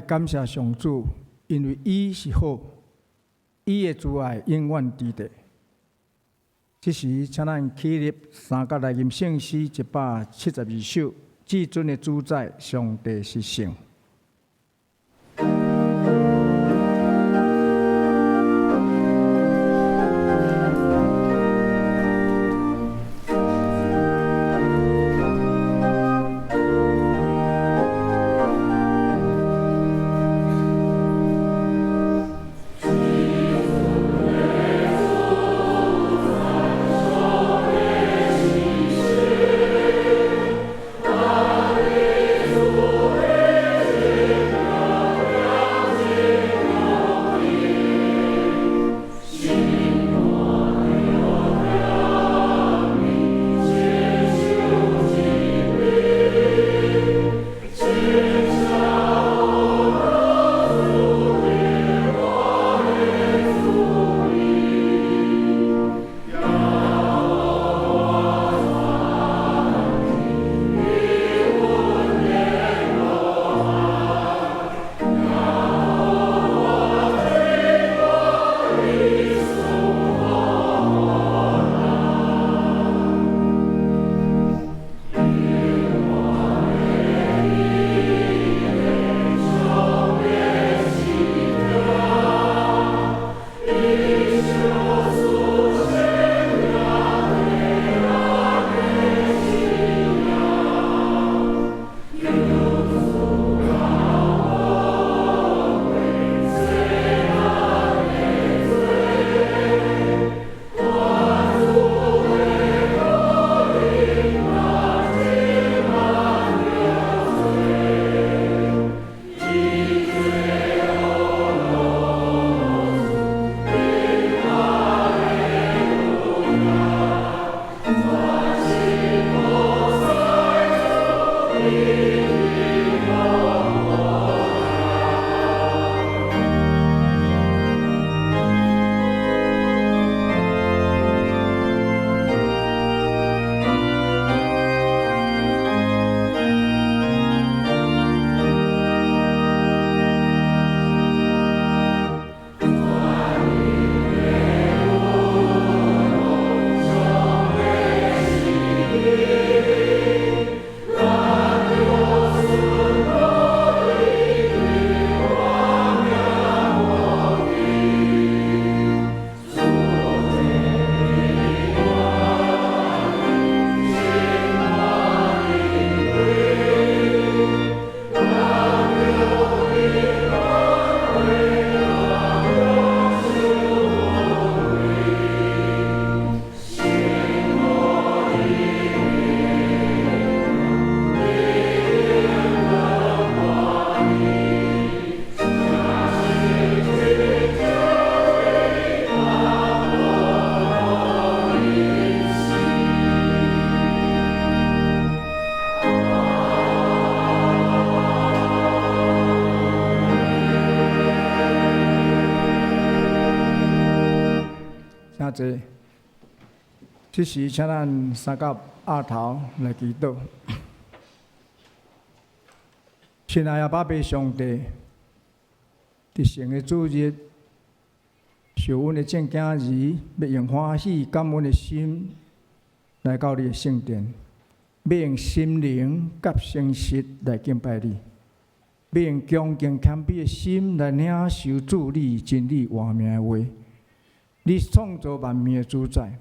感謝上主，因為伊是好，伊的慈愛永遠佇咧。這時，請咱起立，三佮來吟聖詩172首，至尊的主宰，上帝是聖。請坐。這時，請咱三佮嚢頭來祈禱。親愛的阿爸父上帝，佇聖的主日，受阮的正囝兒，欲用歡喜感恩的心來到你的聖殿，欲用心靈佮誠實來敬拜你，欲用恭敬謙卑的心來領受主你真理活命的話。你創造萬物的主宰，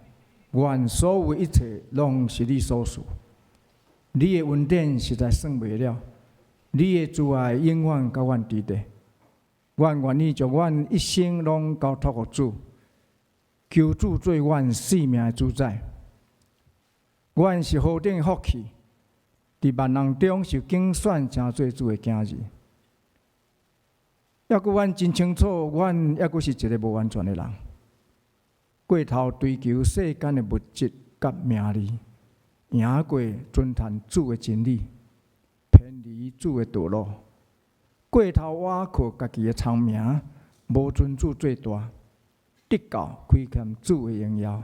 願所有一切攏是你所賜。你的恩典實在算袂了，你的慈愛永遠佮阮佇咧。阮願意將阮一生攏交託予主，求主做阮性命的主宰。阮是何等的福氣，佇萬人中受揀選成做主的囝兒。猶閣阮真清楚，阮猶閣是一个無完全的人。過頭追求世間的物質佮名利，贏過尊崇主的真理，偏離主的道路。過頭倚靠家己的聰明，無尊主做大，得到虧欠主的榮耀，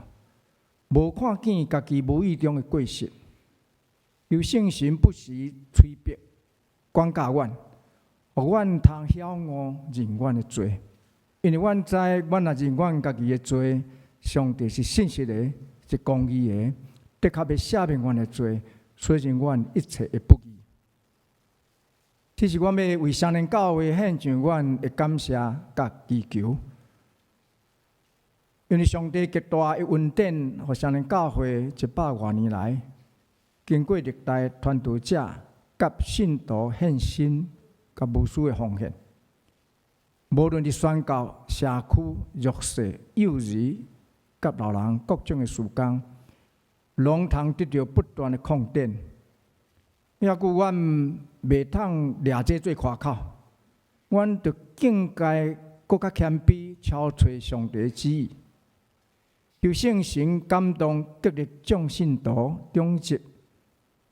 無看見家己無意中的過失。求聖神不時催逼管教阮，予阮通曉悟認阮的罪，因為阮知，阮若認阮家己的罪，上帝是信實的，是公義的，的確欲赦免阮的罪，洗淨阮一切的不義。這是阮欲為雙連教會獻上阮的感謝佮祈求，因為上帝極大的恩典，予雙連教會100外年來，經過歷代傳道者佮信徒獻身佮無私的奉獻，無論佇宣教、社區、弱勢、幼兒佮老人各種的事工，攏通得著不斷的擴展。抑閣阮袂通掠這做誇口，阮著更該閣較謙卑，超揣上帝旨意，求聖神感動，激勵眾信徒、長執、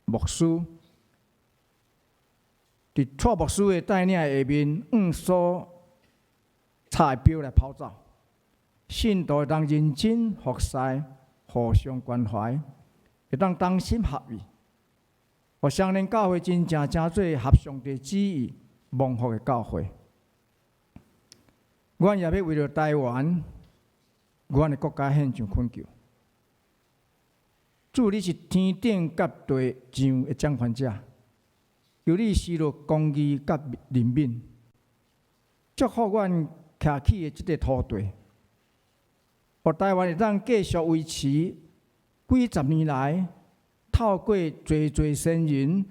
牧師，佇蔡牧師的帶領下面，按所插的表來跑走，信徒會當認真服侍，互相關懷，會當同心合意。予雙連教會真正成做合上帝旨意蒙福的教會。阮也欲為著台灣，阮的國家獻上懇求。主，你是天頂佮地上的掌權者，求你施落公義佮憐憫，祝福阮徛起的這塊土地，予台灣會當繼續維持幾十年來，透過濟濟先人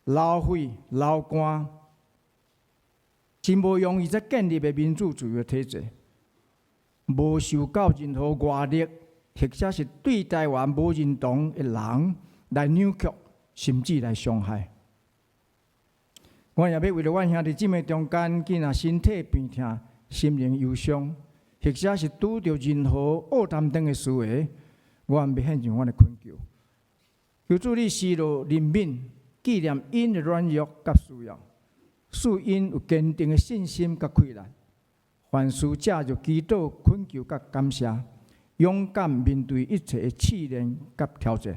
流血流汗，真無容易才建立的民主自由體制，無受到任何外力或者是對台灣無認同的人來扭曲，甚至來傷害。阮也欲為著阮兄弟姊妹中間，囝仔身體病痛、心靈憂傷，或者是拄著任何烏擔當的事的，阮欲獻上阮的懇求。求主你施落憐憫，紀念𪜶的軟弱佮需要，賜𪜶有堅定的信心佮氣力。凡事藉著祈禱、懇求佮感謝，勇敢面對一切的試煉佮挑戰。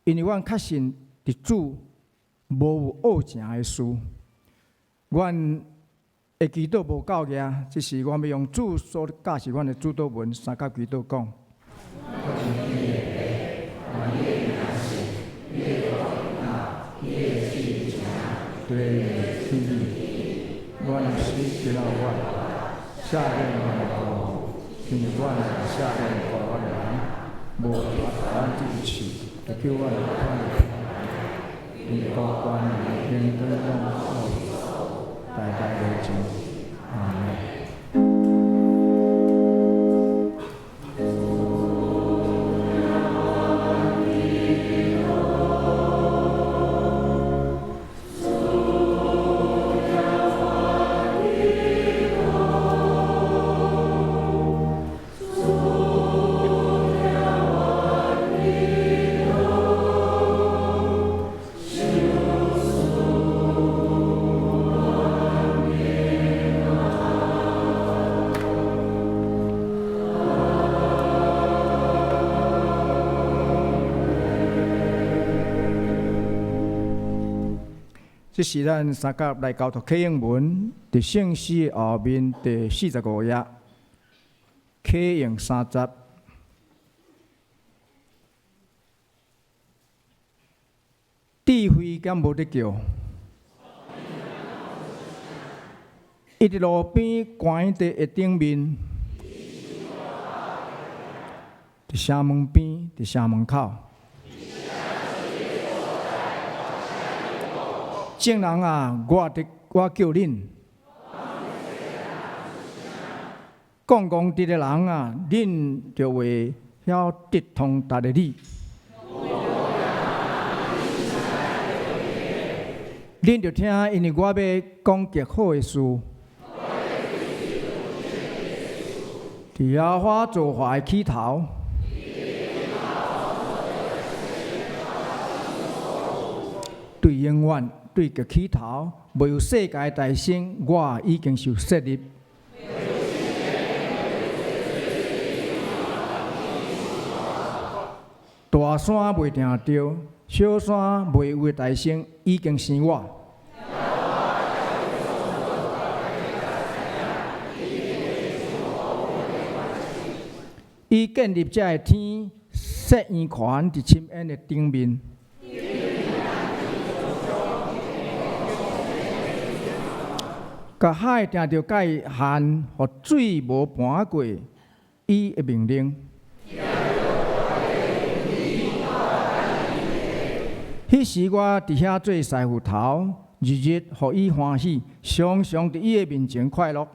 因為阮確信佇主無有惡成的事。阮的祈禱無夠額，這時阮欲用主所教示阮的主禱文相佮祈禱講。對天，阮死得了阮，赦免阮的過，因為阮也赦免過阮的人，無帶阮入試，著救阮脫離苦難。因國權榮光攏代代無盡。阿們。這是咱相佮來交託啟應文，佇聖詩後面第45頁，啟應30。智慧敢無得救？伊佇路邊關佇的頂面，佇城門邊，佇城門口。眾人啊，我佇我叫恁，講戇直的人啊，恁著會曉得通達的理。恁著聽，因為我欲講極好的事。佇耶和華造化的起頭，對永遠，對極起頭，未有世界誕生，我已經受設立。大山未定著，小山未有的誕生，已經生我。伊建立這个天，設圓環佇深淵的頂面。共海定著界限，予水無盤過伊的命令。彼時我佇遐做師傅頭，日日予伊歡喜，常常佇伊的面前快樂。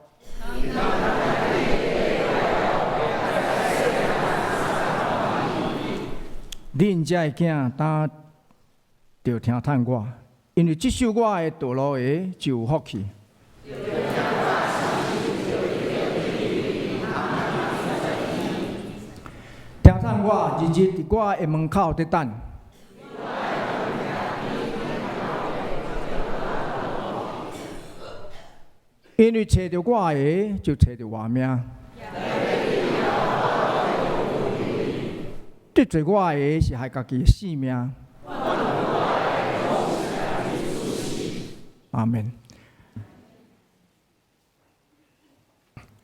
恁遮的囝當著聽趁我，因為這守我的道路的就有福氣。聽趁我，日日佇我的門口佇等。因為揣著我的，就揣著活命。得罪我的是害家己的性命。阿門。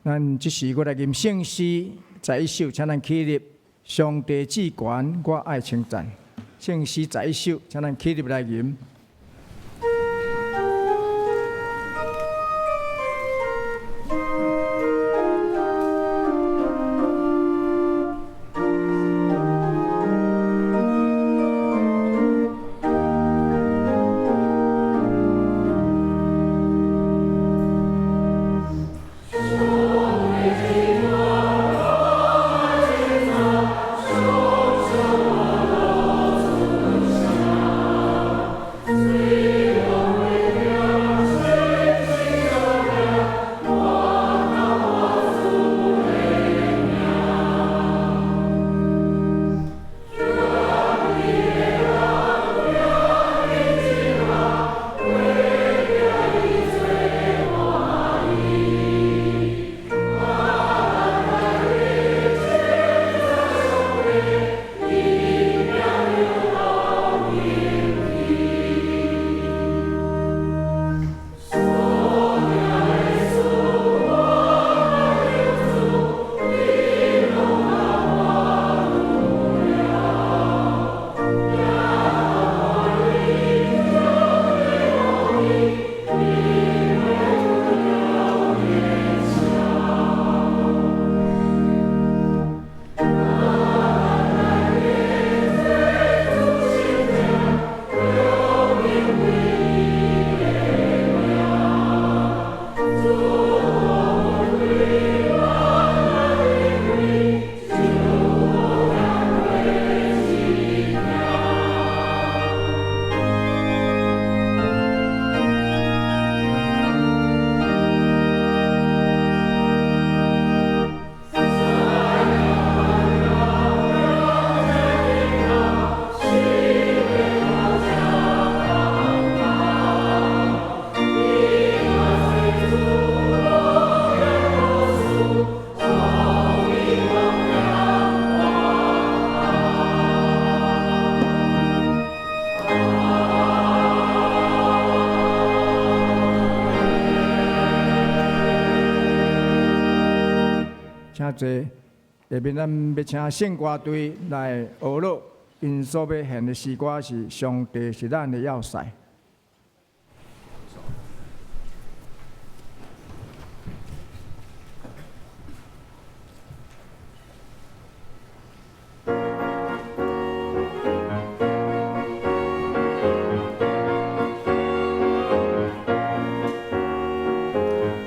咱這時閣來吟聖詩11首，請咱起立。上帝至懸，我愛稱讚。聖詩11首，請咱起立來吟。請坐。下面咱欲請聖歌隊來學樂，𪜶所欲獻的詩歌是《上帝是咱的要塞》。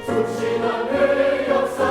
主是咱的要塞，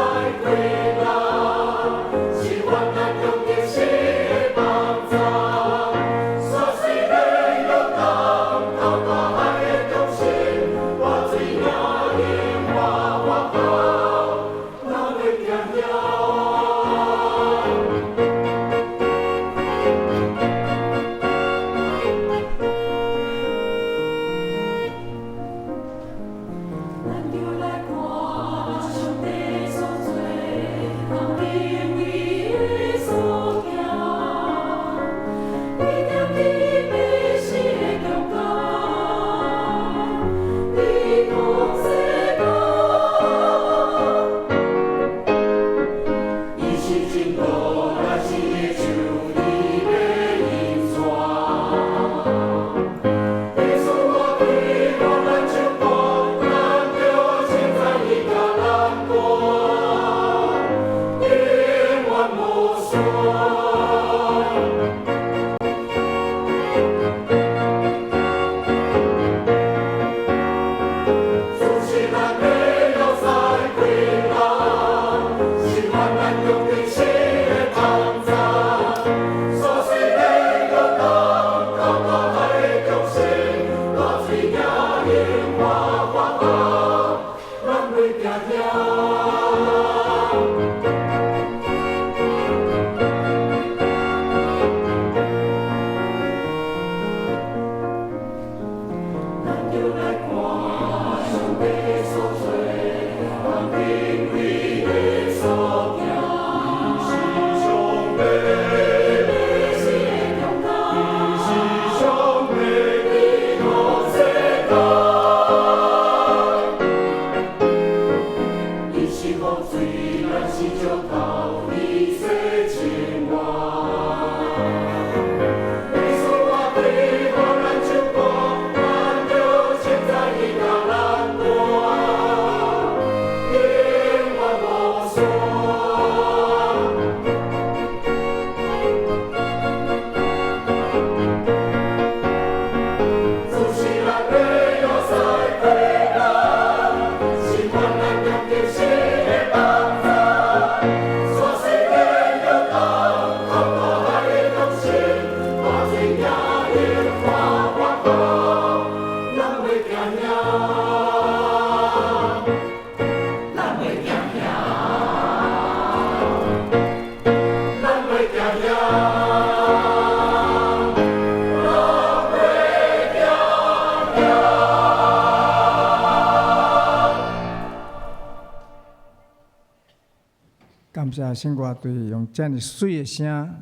感謝聖歌隊用遮爾媠的聲，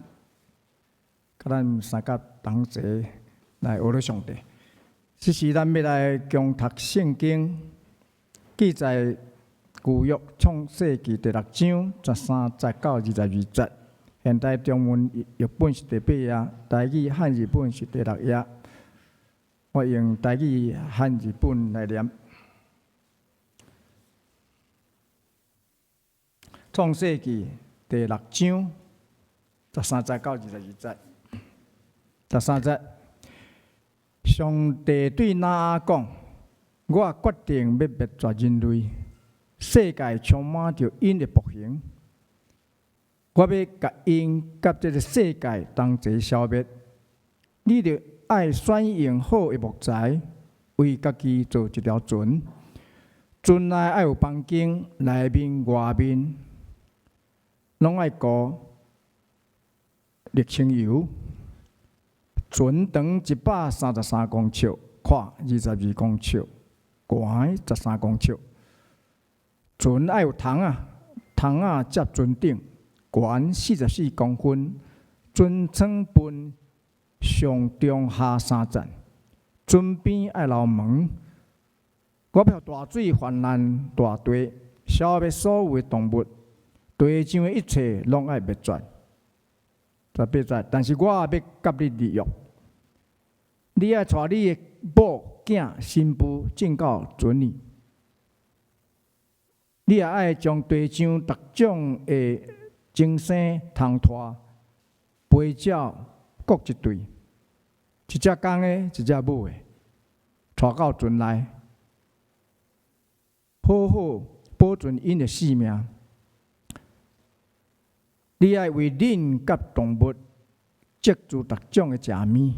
佮咱三甲同齊來學了上帝。這時咱欲來共讀聖經，記載舊約創世記第六章十三節到22節。現代中文譯本是第八頁，台語漢字本是第六頁。我用台語漢字本來念。創世記第六章十三節到22節。十三節，上帝對挪亞講：我決定欲滅絕人類，世界充滿著𪜶的暴行。我欲共𪜶佮這个世界同齊消滅。你著愛選用好的木材，為家己做一條船，船內愛有房間，內面外面攏愛塗瀝青油。船長133公尺，闊22公尺，懸13公尺。船愛有窗仔，窗仔接船頂，懸44公分。船艙分上中下三層，船邊愛留門。我欲予大水泛濫大地，消滅所有的動物，地上的一切攏愛滅絕。18節，但是我欲佮你立約，你愛帶你的某、囝、新婦進到船裡。你也愛將地上逐種的精生蟲豸、飛鳥各一對，一隻公的，一隻母的，帶到船內，好好保存𪜶的性命。你愛為恁佮動物積聚逐種的食物，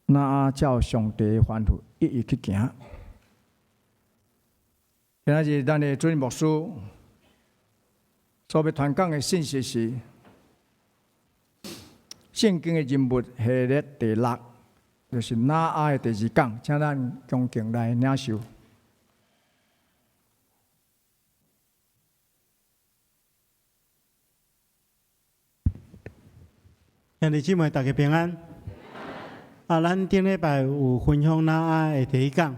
挪亞照上帝的吩咐，一一去行。今仔日咱的主任牧師所欲傳講的信息是聖經的人物系列第六，就是挪亞的第二講，請咱恭敬來領受。兄弟姊妹，大家平安。啊，咱頂禮拜有分享挪亞的第一講，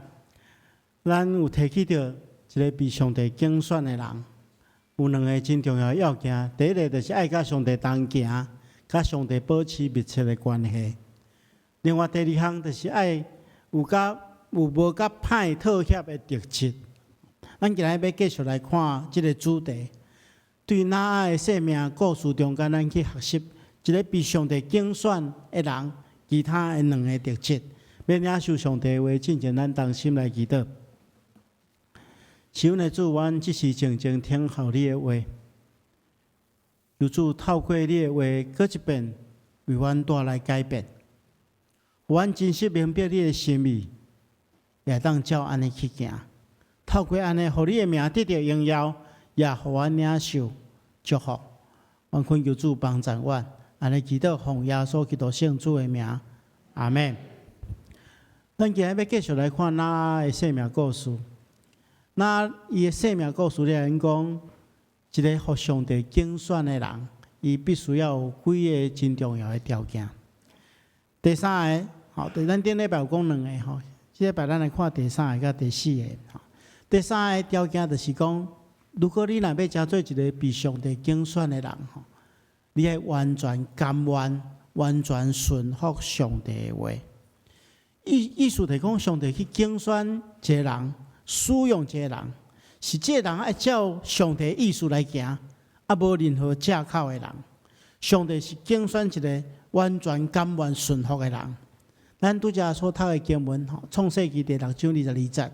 咱有提起著一个被上帝揀選的人，有兩个真重要的要件。第一个就是愛佮上帝同行，佮上帝保持密切的關係。另外第二項就是愛有佮有無佮歹妥協的特質。咱今日欲繼續來看這个主題，對挪亞的生命故事中間，咱去學習一个被上帝揀選的人，其他的兩个特質。欲領受上帝的話，進前咱同心來祈禱。是阮的主，阮這時靜靜聽候你的話。求主透過你的話，閣一遍為阮帶來改變，予阮真實明白你的心意，也會當照按呢去行。透過按呢，予你的名得著榮耀，也予阮領受祝福。阮懇求主幫助阮，按呢祈禱奉耶穌基督聖主的名，阿們。咱今日欲繼續來看挪亞的生命故事。那伊的生命故事裡面講，一个予上帝揀選的人，伊必須要有幾个真重要的條件。第三个，吼，咱頂禮拜有講兩个吼，這禮拜咱來看第三个佮第四个。第三个條件就是講，如果你若欲成做一个被上帝揀選的人，吼，你愛完全甘願、完全順服上帝的話。意思就是講，上帝去揀選一个人。使用這个人，是這个人愛照上帝意思來行，啊，無任何藉口的人。上帝是揀選一个完全甘願順服的人。咱拄才所讀的經文，吼，創世記第六章22節，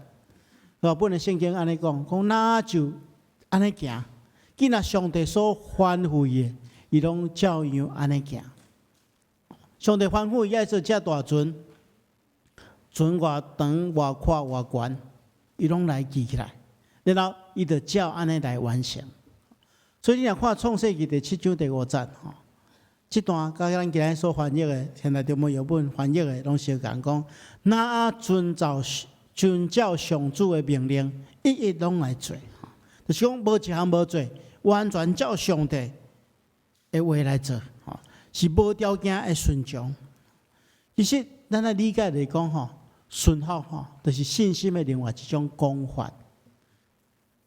和本的聖經按呢講，講挪亞就按呢行，既若上帝所吩咐伊的，伊攏照樣按呢行。上帝吩咐伊愛做這大船，船偌長、偌闊、偌懸。伊攏來記起來，然後伊就照按呢來完成。所以你若看創世記第七章第五節，吼，這段佮咱今日所翻譯的，現代中文譯本翻譯的攏相仝講，挪亞遵照上主的命令，一一攏來做，就是講無一項無做，完全照上帝的話來做，吼，是無條件的順從。其實咱來理解來講，吼，順服吼，就是信心的另外一種講法。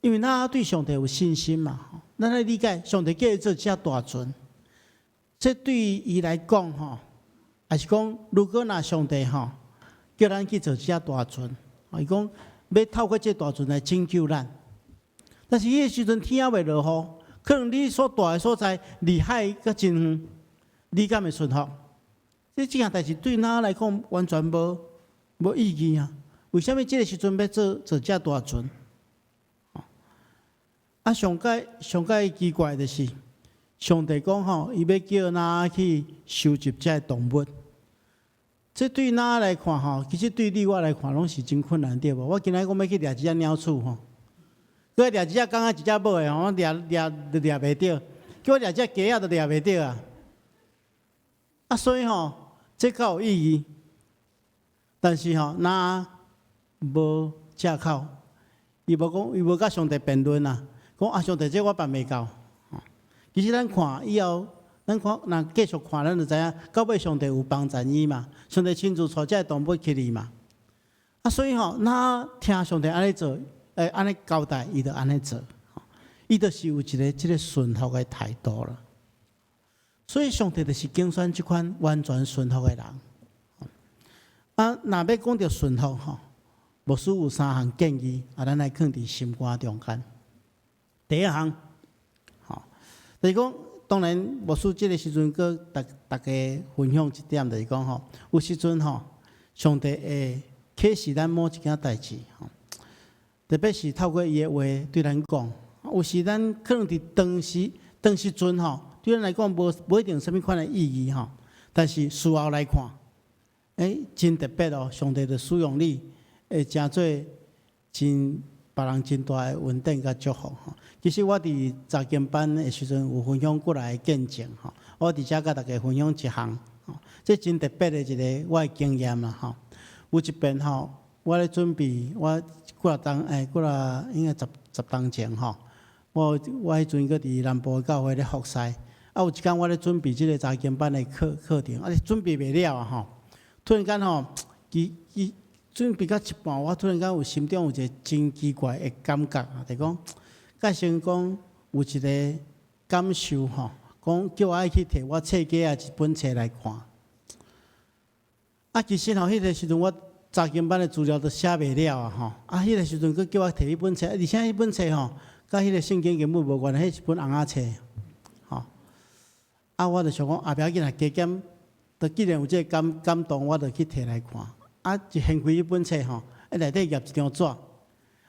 因為咱對上帝有信心嘛，吼，咱來理解上帝叫伊做這大船，這對伊來講，吼，也是講，如果若上帝吼叫咱去做這大船，伊講欲透過這大船來拯救咱，但是彼个時陣天猶未落雨，可能你所蹛的所在離海閣真遠，你敢會順服？這這件代誌對咱來講完全無意義啊！為啥物這个時陣欲做這大船？啊，上蓋上蓋奇怪的是，上帝講吼，伊欲叫挪亞去收集這个動物。這對挪亞來看吼，其實對你我來看攏是真困難，對無？我今仔日講欲去掠一隻鳥鼠吼，閣掠一隻公仔一隻母的吼，掠掠都掠袂著，叫我掠隻雞仔都掠袂著啊！啊，所以吼，這較有意義。但是吼，挪亞無借口，伊無講，伊無佮上帝辯論啊，講啊，上帝這我辦袂到。其實咱看以後，咱看若繼續看，咱就知影，到尾上帝有幫贊伊嘛，上帝親自帶這个動物去哩嘛。啊，所以吼，挪亞聽上帝按呢做，按呢交代，伊就按呢做，伊就是有一个這个順服的態度啦。所以上帝就是揀選這款完全順服的人。啊，若欲講著順服吼，牧師有三項建議，啊，咱來囥佇心肝中間。第一項，吼，就是講，當然牧師這个時陣閣逐逐家分享一點，就是講吼，有時陣吼，上帝會啟示咱某一件代誌，吼，特別是透過伊的話對咱講，有時咱可能佇當時當時陣吼，對咱來講無一定啥物款的意義吼，但是事後來看，真特別哦！上帝就使用你，會成做真別人真大的恩典佮祝福吼。其實我佇查經班的時陣有分享過來的見證吼，我佇遮佮大家分享一項，吼，這真特別的一个我的經驗啦吼。有一遍吼，我咧準備，我幾若冬幾若應該10冬前吼，我彼陣閣佇南部的教會咧服侍，啊有一工我咧準備這个查經班的課程，啊準備袂了啊吼。突然間吼，伊準備到一半，我突然間有心中有一个真奇怪的感覺啊，就講，甲先講有一个感受吼，講叫我愛去提我冊架仔一本冊來看。啊，其實吼，彼个時陣我查經班的資料都寫袂了啊吼，啊，彼个時陣閣叫我提彼本冊，而且彼本冊吼，佮彼个聖經根本無關係，彼是本尪仔冊，吼。啊，我就想講，啊，不要緊啦，加減。就既然有這个感動，我就去提來看。啊，一掀開彼本冊吼，啊內底頁一張紙，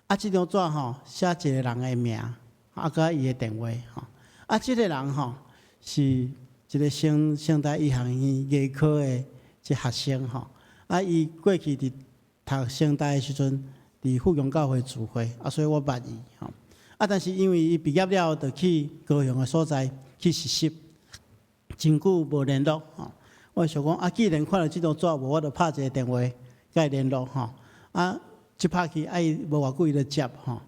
啊，這張紙吼寫一个人的名，啊，佮伊的電話吼。啊，這个人吼是一个成大醫學院牙科的這學生吼。啊，伊過去佇讀成大的時陣，佇富強教會聚會，啊，所以我捌伊吼。啊，但是因為伊畢業了後，就去高雄的所在去實習，真久無聯絡吼。我想講，啊，既然看著這張紙無，我就拍一个電話共伊聯絡吼。啊，一拍去，啊，伊無偌久伊就接吼。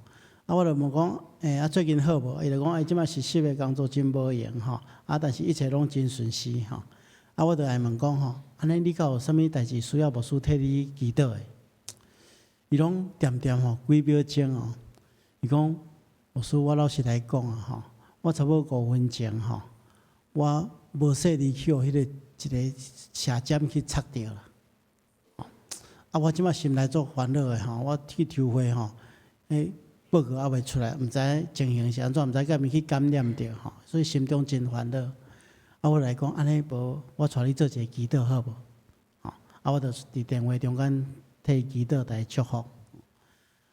啊，我就問講，啊，最近好無？伊就講，伊這擺實習的工作真無閒吼。啊，但是一切攏真順遂吼。啊，我就來問講吼，按呢你敢有啥物代誌需要牧師替你祈禱的？伊攏恬恬吼幾秒鐘哦。伊講，牧師，我老實來講啊吼，我差不多5分鐘吼，我無細膩去予彼个一个蛇針去插著啦。啊，我這擺心內足煩惱的吼，我去抽血吼，報告猶未出來，毋知情形是按怎，毋知敢毋去感染著吼，所以心中真煩惱。啊，我來講，按呢無，我帶你做一个祈禱好無？吼，啊，我就佇電話中間替伊祈禱，共伊祝福。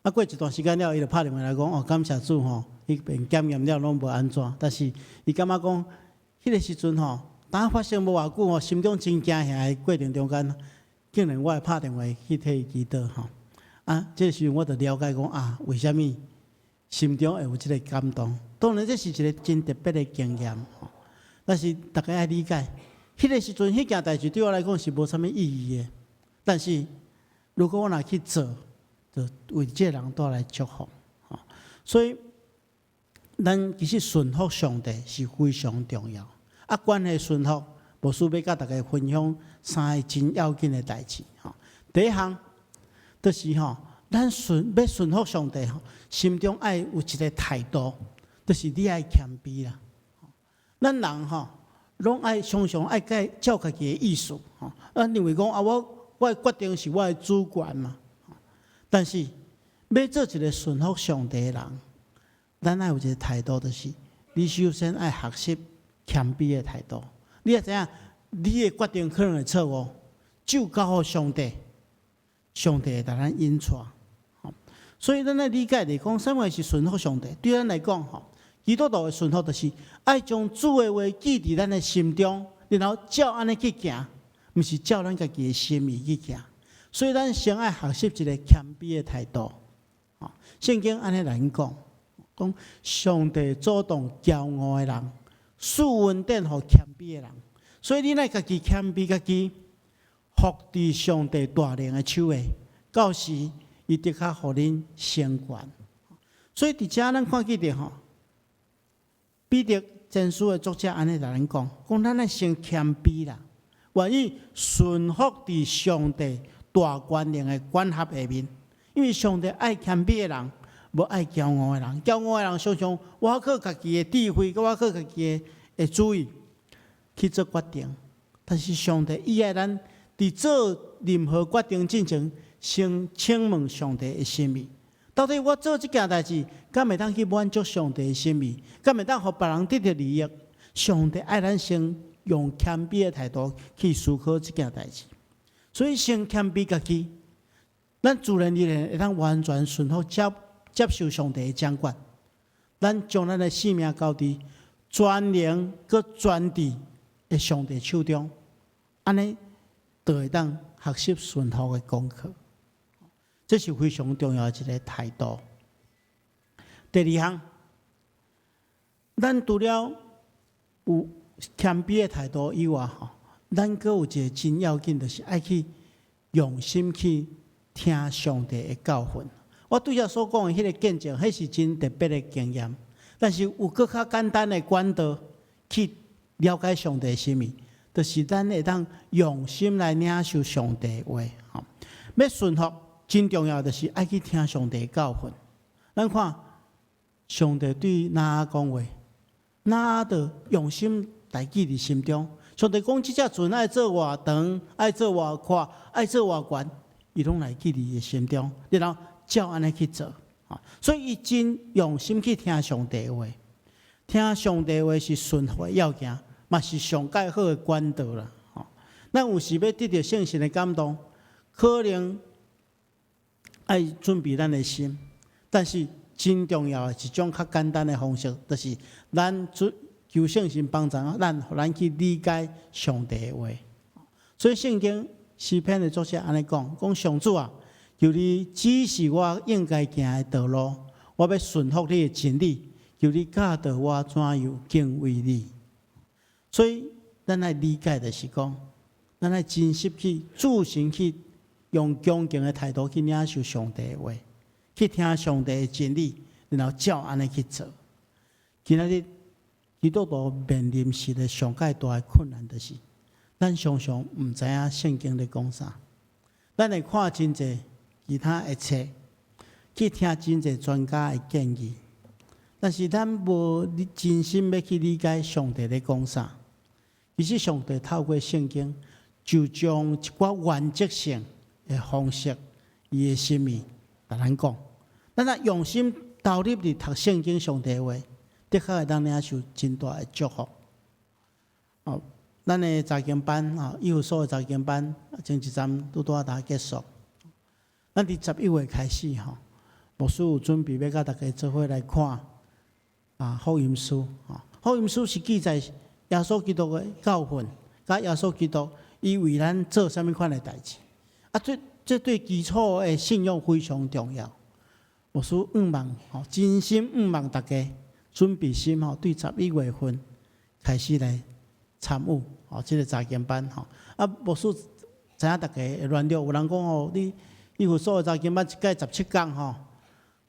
啊，過一段時間了，伊就拍電話來講，哦，感謝主吼，彼邊檢驗了攏無按怎，但是伊感覺講，彼个時陣吼，當發生無偌久吼，心中真驚嚇的過程中間，竟然我會拍電話去替伊祈禱吼。啊，這個時陣我就了解講啊，為啥物心中會有這个感動？當然這是一个真特別的經驗吼。但是大家愛理解，彼个時陣彼件代誌對我來講是無啥物意義的。但是如果我若去做，就為這个人帶來祝福。所以咱其實順服上帝是非常重要。啊，關係順服，牧師欲佮大家分享三个真要緊的代誌。吼，第一項就是吼，咱順欲順服上帝吼，心中愛有一个態度，就是你愛謙卑啦。咱人吼，攏愛常常愛改照家己的意思，吼。啊，認為講啊，我的決定是我的主權嘛。但是欲做一个順服上帝的人，咱愛有一个態度，就是你首先愛學習謙卑的態度。你也知影，你的決定可能會錯誤，就交予上帝，上帝會共咱引帶。所以咱愛理解來講，啥物是順服上帝？對咱來講，吼，基督徒的順服就是愛將主的話記佇咱的心中，然後照按呢去行，毋是照咱家己的心意去行。所以咱先愛學習一个謙卑的態度。聖經按呢來講，講上帝阻擋驕傲的人，賜恩典予謙卑的人。所以你愛家己謙卑家己，服佇上帝大能的手下，到時伊的確予恁成全。所以佇遮咱看見著吼，彼得前書的作者按呢共咱講，講咱愛先謙卑啦，願意順服佇上帝大權能的管轄下面，因為上帝愛謙卑的人，無愛驕傲的人。驕傲的人常常倚靠家己的智慧，閣倚靠家己的主意去做決定。但是上帝伊愛咱佇做任何決定進前，先請問上帝的心意。到底我做這件代誌，敢會當去滿足上帝的心意？敢會當予別人得著利益？上帝愛咱先用謙卑的態度去思考這件代誌。所以先謙卑家己，咱自然而然會當完全順服接受上帝的掌管。咱將咱的性命交佇全能閣全智的上帝手中，按呢就會當學習順服的功課。這是非常重要的一个態度。第二項，咱除了有謙卑的態度以外，吼，咱閣有一个真要緊，就是愛去用心去聽上帝的教訓。我拄才所講的彼个見證，彼是真特別的經驗。但是有閣較簡單的管道去了解上帝的心意，就是咱會當用心來領受上帝的話。吼，欲順服真重要，就是愛去聽上帝的教訓。咱看上帝對挪亞講話，挪亞就用心來記佇心中。上帝講這隻船愛做偌長，愛做偌闊，愛做偌懸，伊攏來記佇伊的心中，然後照按呢去做。所以伊真用心去聽上帝的話，聽上帝的話是順服的要件，嘛是上蓋好的管道啦。咱有時欲得著聖神的感動，可能愛準備咱的心，但是真重要的一種較簡單的方式，就是咱求聖神幫助咱，予咱去理解上帝的話。所以聖經詩篇的作者按呢講：講上主啊，求你指示我應該行的道路，我欲順服你的真理，求你教導我怎樣敬畏你。所以咱愛理解的是講，咱愛真實去注神去用恭敬的態度去領受上帝的話，去聽上帝的真理，然後照按呢去做。今仔日基督徒面臨時的上蓋大的困難，就是咱常常毋知影聖經咧講啥。咱會看真濟其他的冊，去聽真濟專家的建議，但是咱無真心欲去理解上帝咧講啥。其實上帝透過聖經，就將一寡原則性的方式，伊的心意，共咱講。咱若用心投入佇讀聖經上帝的話，的確會當領受真大的祝福。哦，咱的查經班啊，以弗所的查經班，前一站拄拄仔結束。咱佇11月開始吼，牧師有準備欲佮大家做伙來看啊福音書。福音書是記載耶穌基督的教訓，佮耶穌基督伊為咱做啥物款的代誌。啊，這對基礎的信仰非常重要。牧師向望吼，真心向望大家準備心吼，對11月份開始來參與吼，這个查經班吼。啊，牧師知影大家會軟弱，有人講吼，你以弗所的查經班一屆17工吼，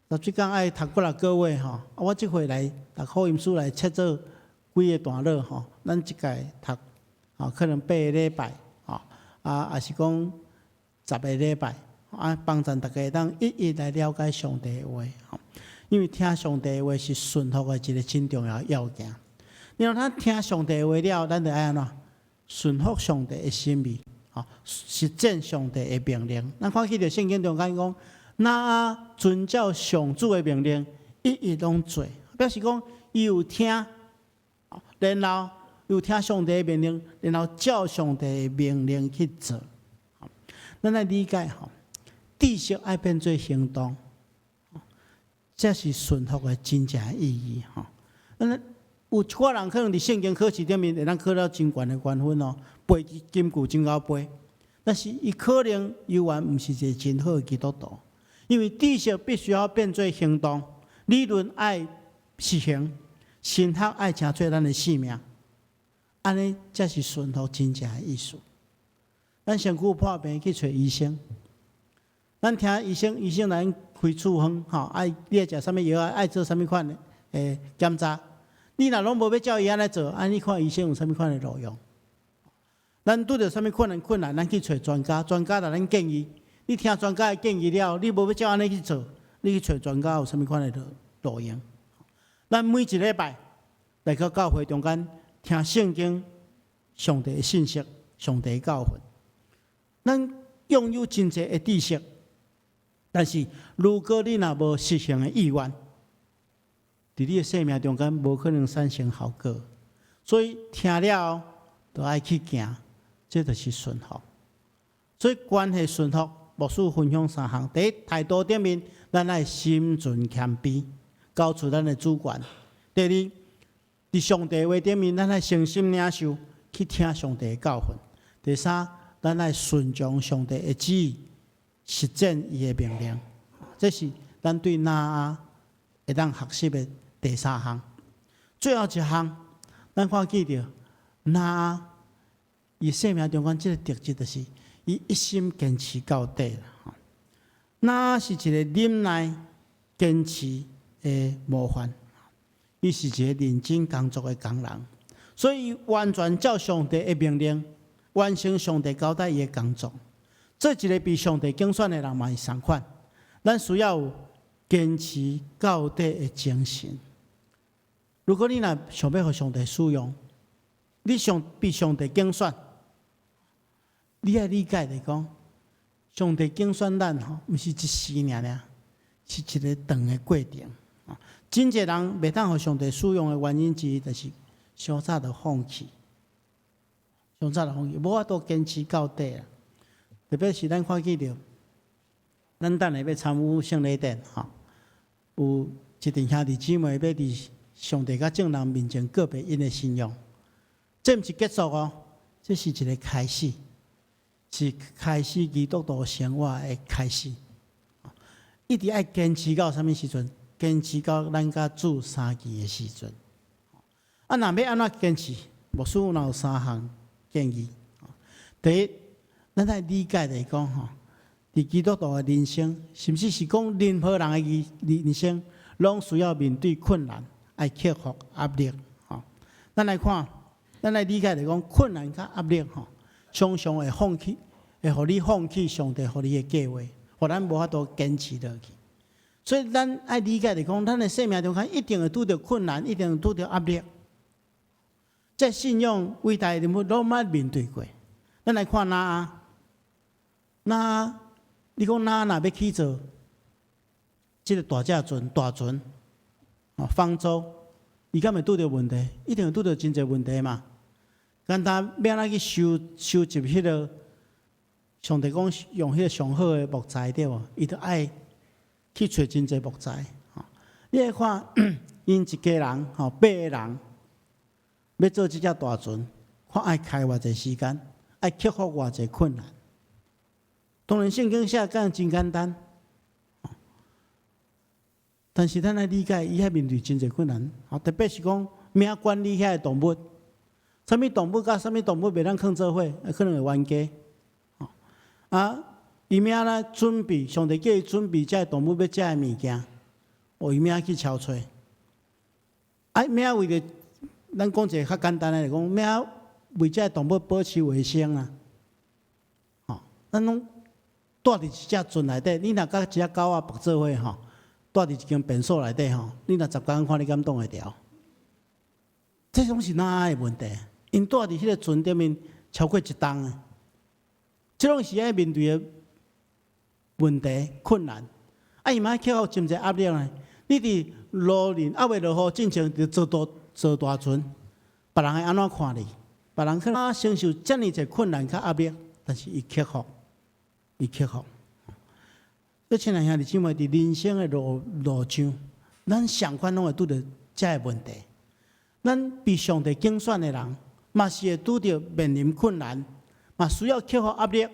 十七工愛讀幾若個月吼，啊，我這回來讀福音書來切做幾個段落吼，咱一屆讀，吼，可能8個禮拜，吼，啊，抑是講10個禮拜，啊，幫助大家會當一一來了解上帝的話，吼，因為聽上帝的話是順服的一個真重要的要件。因為咱聽上帝的話了，咱就愛按怎順服上帝的心意，吼，實踐上帝的命令。咱看見著聖經中間講，挪亞遵照上主的命令，一一攏做，表示講伊有聽，然後有聽上帝的命令，然後照上帝的命令去做。咱來理解吼，知識愛變做行動，這是順服的真正意義吼。咱有一寡人可能佇聖經考試頂面會當考到真懸的懸分哦，背金句真𠢕背，但是伊可能猶原毋是一個真好的基督徒，因為知識必須要變做行動，理論愛實行，神學愛成做咱的生命，按呢才是順服真正的意思。咱身軀破病去揣醫生，咱聽醫生，醫生來開處方，吼，愛你愛食啥物藥啊，愛做啥物款的檢查。你若攏無欲照伊按呢做，按呢看醫生有啥物款的路用？咱拄著啥物困難困難，咱去揣專家，專家來咱建議。你聽專家的建議了，你無欲照按呢去做，你去揣專家有啥物款的路用？咱每一禮拜來到教會中間聽聖經、上帝的信息、上帝的教訓，咱擁有真濟的知識，但是如果你若無實行的意願，佇你的生命中間無可能產生效果，所以聽了就愛去行，這就是順服。所以關係順服，牧師分享三項。第一，態度頂面，咱愛心存謙卑，交出咱的主權。第二，佇上帝話頂面，咱愛誠心領受，去聽上帝的教訓。第三，咱愛順從上帝的旨意，實踐伊的命令。這是咱對挪亞會當學習的第三項。最後一項，咱看見著挪亞伊生命中間這個特質，就是伊一心堅持到底啦。挪亞是一個忍耐、堅持的模範，伊是一個認真工作的工人，所以完全照上帝的命令，完成上帝交代伊的工作。做一個被上帝揀選的人嘛是相款，咱需要有堅持到底的精神。如果你若想欲予上帝使用，你想被上帝揀選，你愛理解來講，上帝揀選咱吼，毋是一時爾爾，是一個長的過程。真濟人袂當予上帝使用的原因之一，就是傷早就放棄，傷早就放棄，無法度堅持到底啦。特別是咱看見著，咱等下欲參與聖禮典吼，有一陣兄弟姊妹欲佇上帝佮眾人面前告白𪜶的信仰，這毋是結束哦，這是一個開始，是開始基督徒生活的開始。一直愛堅持到啥物時陣？堅持到咱佮主相見的時陣。啊，若欲按怎堅持？牧師有三項建議。第一，咱愛理解來講吼，佇基督徒的人生，甚至是講任何人的人生，攏需要面對困難，愛克服壓力。吼，咱來看，咱來理解來講，困難佮壓力吼，常常會放棄，會予你放棄上帝予你的計劃，予咱無法度堅持落去。所以咱愛理解來講，咱的生命中間一定會拄著困難，一定會拄著壓力。這信仰偉大的人物攏捌面對過。咱來看挪亞，挪亞，你講挪亞若欲起造這個大隻船、大船，哦，方舟，伊敢會拄著問題？一定會拄著真濟問題嘛。簡單欲按怎去收集彼個上帝講用彼個上好的木材對無？伊著愛去揣真濟木材。你來看，𪜶一家人吼八個人，欲做這隻大船，看愛開偌濟時間，愛克服偌濟困難。當然聖經寫講真簡單，但是咱愛理解，伊遐面對真濟困難，特別是講欲按怎管理遐个動物，啥物動物佮啥物動物袂當囥做伙，可能會冤家。啊，伊欲按怎準備，上帝叫伊準備這个動物欲食的物件，哦，伊欲去超揣。啊，欲為著咱講一個較簡單的來講，欲為這个動物保持衛生啊。吼，咱攏蹛佇一隻船內底，你若佮一隻狗仔縛做伙吼，蹛佇一間便所內底吼，你若10工看你敢擋會牢？這攏是哪的問題？𪜶蹛佇彼个船頂面超過一冬的，這攏是愛面對的問題困難。啊，伊嘛愛克服真濟壓力呢。你佇路面猶未落雨進前，就坐大船，別人會按怎看你？別人可能承受遮爾濟困難佮壓力，但是伊克服，伊克服。所以親愛兄弟姊妹，佇人生的路上，咱仝款攏會拄著這个問題。咱被上帝揀選的人，嘛是會拄著面臨困難，嘛需要克服壓力，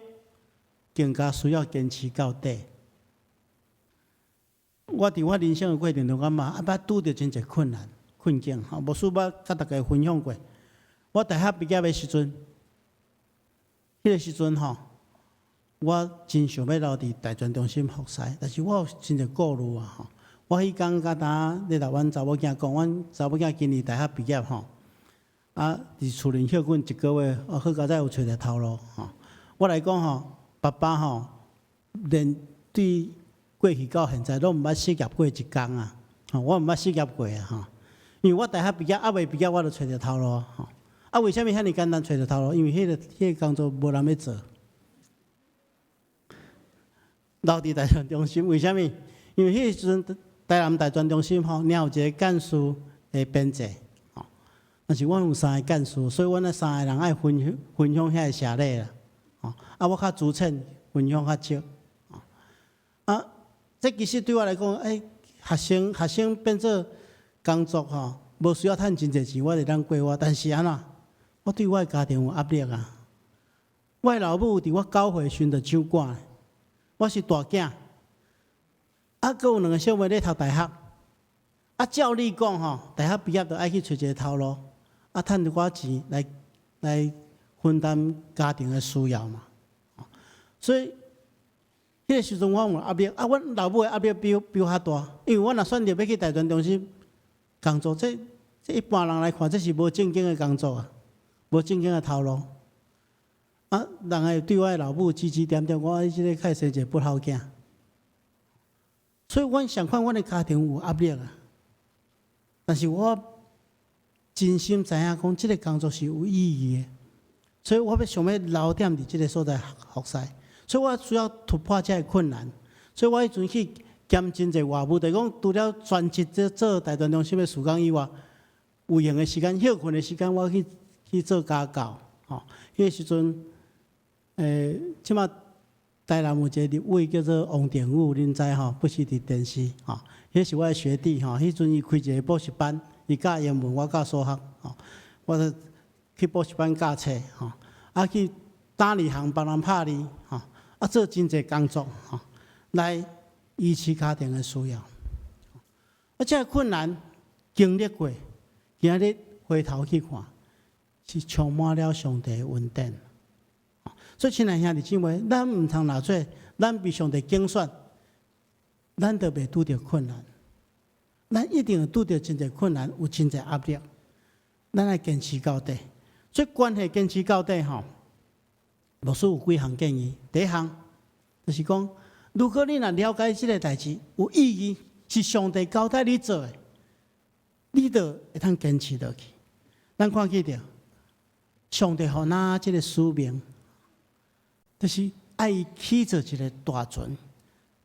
更加需要堅持到底。我佇我人生的過程中，我嘛捌拄著真濟困難、困境。吼，牧師捌佮大家分享過。我大學畢業的時陣，彼個時陣吼，我真想欲留佇大專中心服侍，但是我有真濟顧慮啊！吼，我彼工敢若咧共阮查某囝講，阮查某囝今年大學畢業吼，啊，佇厝裡歇困一個月，啊，好佳哉有揣著頭路吼。我來講吼，爸爸吼，連對過去到現在攏毋捌失業過一工啊！吼，我毋捌失業過啊！吼，因為我大學畢業，猶未畢業，我就揣著頭路吼。啊，為啥物遐爾簡單揣著頭路？因為彼個工作無人欲做。留佇大專中心，為啥物？因為彼個時陣台南大專中心吼，爾有一個幹事的編制，吼。但是阮有三個幹事，所以阮那三個人愛分享遐個謝禮啦，吼。啊，我較資淺，分享較少，啊，這其實對我來講，欸，學生變做工作吼，無需要趁真濟錢，我會當過活。但是按怎？我對我的家庭有壓力啊！我的老母佇我9歲時就守寡，我是大囝，啊，閣有兩個小妹咧讀大學。啊，照理講吼，大學畢業就愛去揣一個頭路，啊，趁一寡錢來分擔家庭的需要嘛。所以，彼個時陣我有壓力，啊，阮老母的壓力比我較大，因為我若選擇欲去大專中心工作，這一般人來看，這是無正經的工作啊，無正經的頭路。啊，人會對我的老母指指點點，講你這个較生一个不孝囝。所以，阮仝款，阮的家庭有壓力啊。但是我真心知影講，這个工作是有意義的，所以我欲想欲留踮佇這个所在服侍。所以我需要突破這个困難。所以我彼陣去兼真濟外務，就是講除了全職做做大專中心的事工以外，有閒的時間、歇睏的時間，我去做家教。吼，彼個時陣，這馬台南有一個立委叫做王定宇，恁知吼？不時佇電視吼，彼是我的學弟吼。彼陣伊開一個補習班，伊教英文，我教數學吼。我就去補習班教冊吼，啊去打字行幫人拍字吼，啊做真濟工作吼，來維持家庭的需要。啊，這個困難經歷過，今日回頭去看，是充滿了上帝的恩典。所以，親愛兄弟姊妹，咱毋通若做，咱被上帝揀選，咱就袂拄著困難。咱一定會拄著真濟困難，有真濟壓力。咱愛堅持到底。所以，關係堅持到底吼，牧師有幾項建議。第一項就是講，如果你若了解這个代誌有意義，是上帝交代你做的，你就會當堅持落去。咱看見著，上帝予挪亞這个使命，就是愛伊起造一个大船。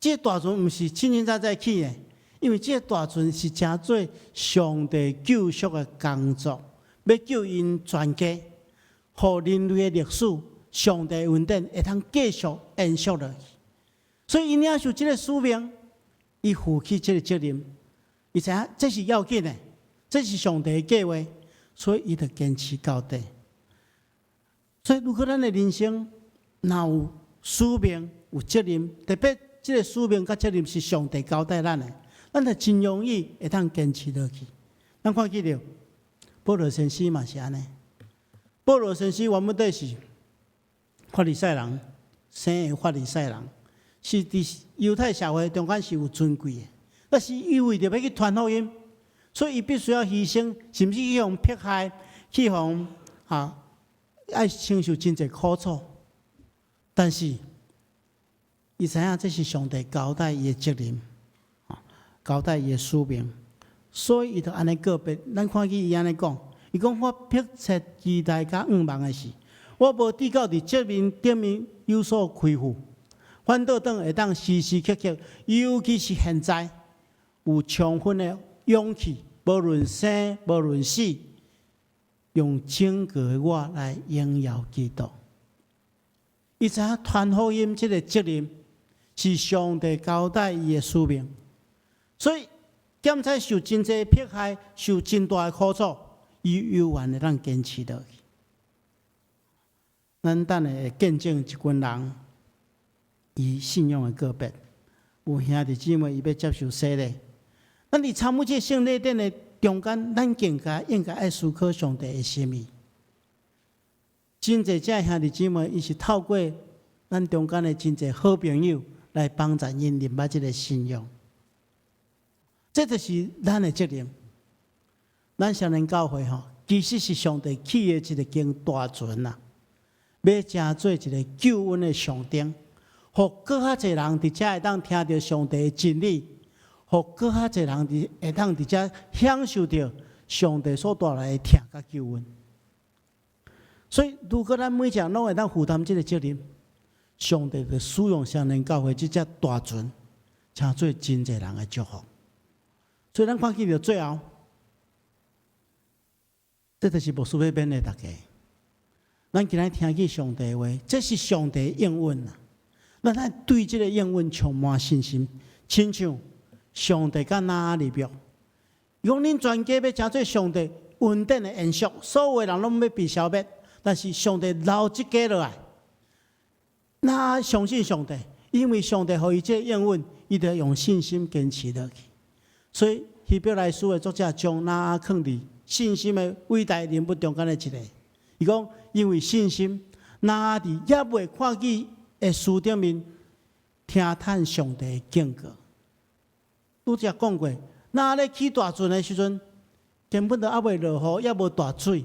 這个大船毋是凊凊彩彩起的，因為這个大船是成做上帝救贖的工作，欲救𪜶全家，予人類的歷史，上帝恩典會通繼續延續落去。所以，伊領受這个使命，伊負起這个責任，伊知影這是要緊的，這是上帝的計劃，所以伊就堅持到底。所以，如果咱的人生若有使命、有責任，特別這个使命佮責任是上帝交代咱的，咱就真容易會當堅持落去。咱看見著，保羅先生嘛是按呢。保羅先生原本底是法利賽人，生的法利賽人，是佇猶太社會中間是有尊貴的。但是伊為著欲去傳福音，所以伊必須要犧牲，甚至去予迫害，去予愛承受真濟苦楚。但是，伊知影這是上帝交代伊的責任，交代伊的使命，所以伊就按呢告別。咱看見伊按呢講，伊講我迫切期待佮向望的是，我無至到佇責任頂面有所虧負，反倒轉會當時時刻刻，尤其是現在，有充分的勇氣，無論生無論死，用整個的我來榮耀基督。伊知影傳福音這個責任是上帝交代伊的使命，所以兼且受真濟迫害，受真大的苦楚，伊猶原會當堅持落去。咱等下會見證一群人，伊信仰的告別，有兄弟姊妹伊欲接受洗禮。咱佇參與這個聖禮典的中間，咱更加應該愛思考上帝的心意。真濟這兄弟姊妹，伊是透過咱中間的真濟好朋友來幫助𪜶認捌這个信仰。這就是咱的責任。咱雙連教會吼，其實是上帝起的一个間大船啊，欲成做一个救恩的上頂，予閣較濟人佇遮會當聽著上帝的真理，予閣較濟人佇會當佇遮享受著上帝所帶來的疼佮救恩。所以，如果咱每一个人攏會當負擔這个責任，上帝就使用雙連教會這隻大船，成做真濟人的祝福。所以，咱看見著最後，這就是牧師欲勉勵大家。咱今日聽見上帝的話，這是上帝的應允啊！咱愛對這个應允充滿信心，親像上帝佮挪亞立約，伊講恁全家欲成做上帝恩典的延續，所有的人攏欲被消滅。但是上帝留這家落來，挪亞相信上帝，因為上帝予伊這个應允，伊就用信心堅持落去。所以希伯來書的作者將挪亞放佇信心的偉大人物中間的一个。伊講，因為信心，挪亞佇猶未看見的事頂面，聽趁上帝的警告。拄才講過，挪亞咧起大船的時陣，根本都猶未落雨，猶無大水。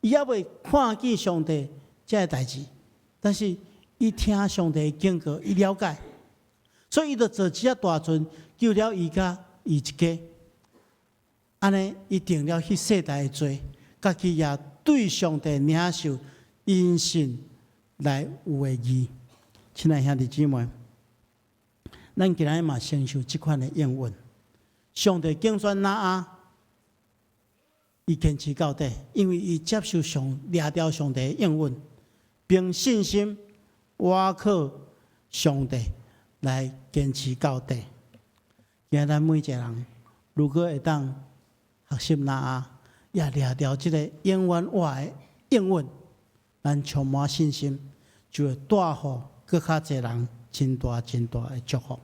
伊猶未看見上帝這个代誌，但是伊聽上帝的警告，伊了解，所以伊就坐這隻大船救了伊佮伊一家。按呢，伊定了彼世代的罪，家己也對上帝領受因信來有的義。親愛兄弟姊妹，咱今日嘛承受這款的應允，上帝揀選挪亞。伊堅持到底，因為伊接受上掠著上帝的應允，憑信心倚靠上帝來堅持到底。今日咱每一个人，如果會當學習挪亞，也掠著這个永遠活的應允，咱充滿信心，就會帶予閣較濟人真大真大的祝福。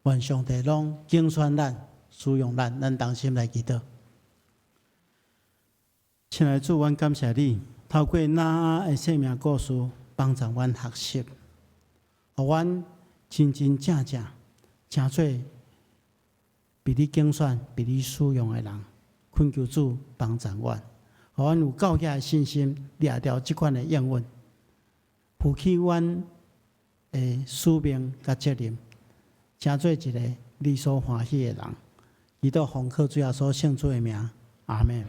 願上帝攏揀選咱，使用咱，咱同心來祈禱。親愛的主，阮感謝你，透過挪亞的生命故事，幫助阮學習，予阮真真正正成做被你揀選、被你使用的人。懇求主幫助阮，予阮有夠額的信心，掠著這款的應允，負起阮的使命佮責任，成做一个你所歡喜的人。祈禱奉靠主耶穌聖主的名，阿們。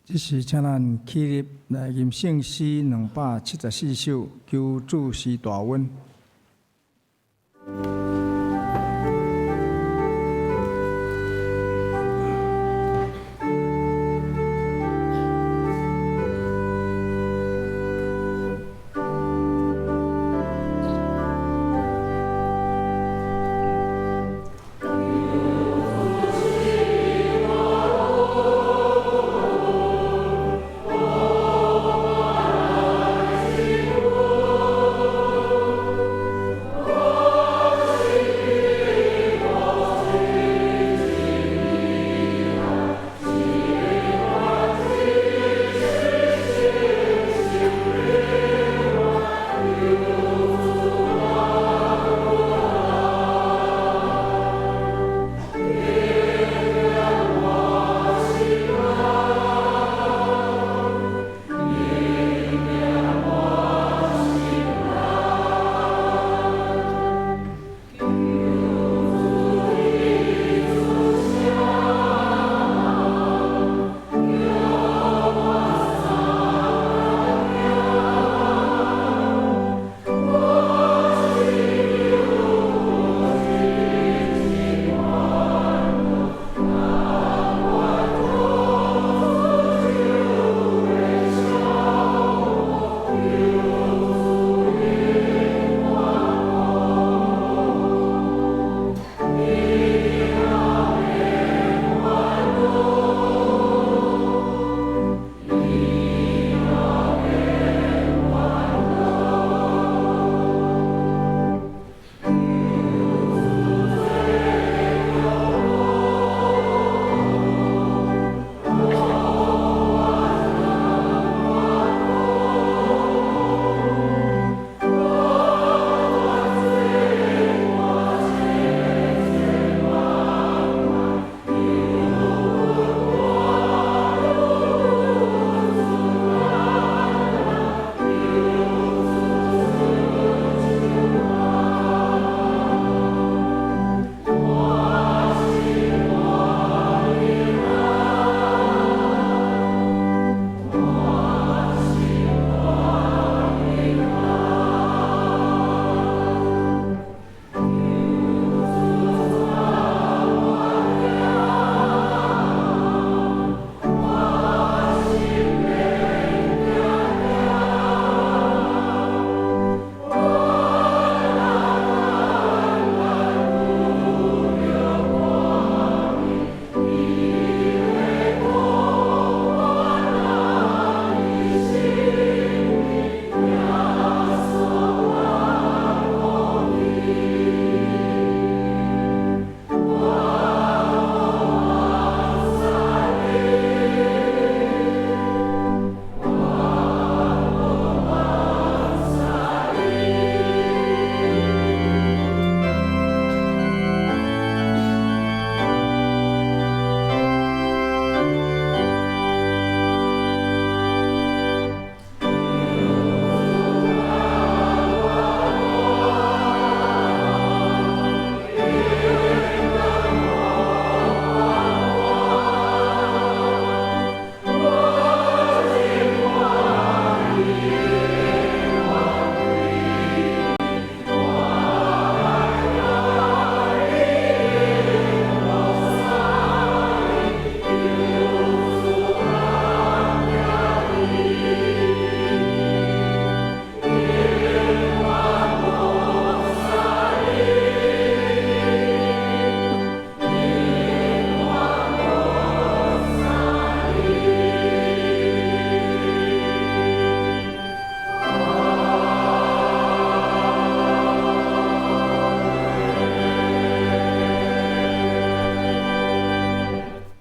這時，請咱起立來吟聖詩274首，求主施大恩。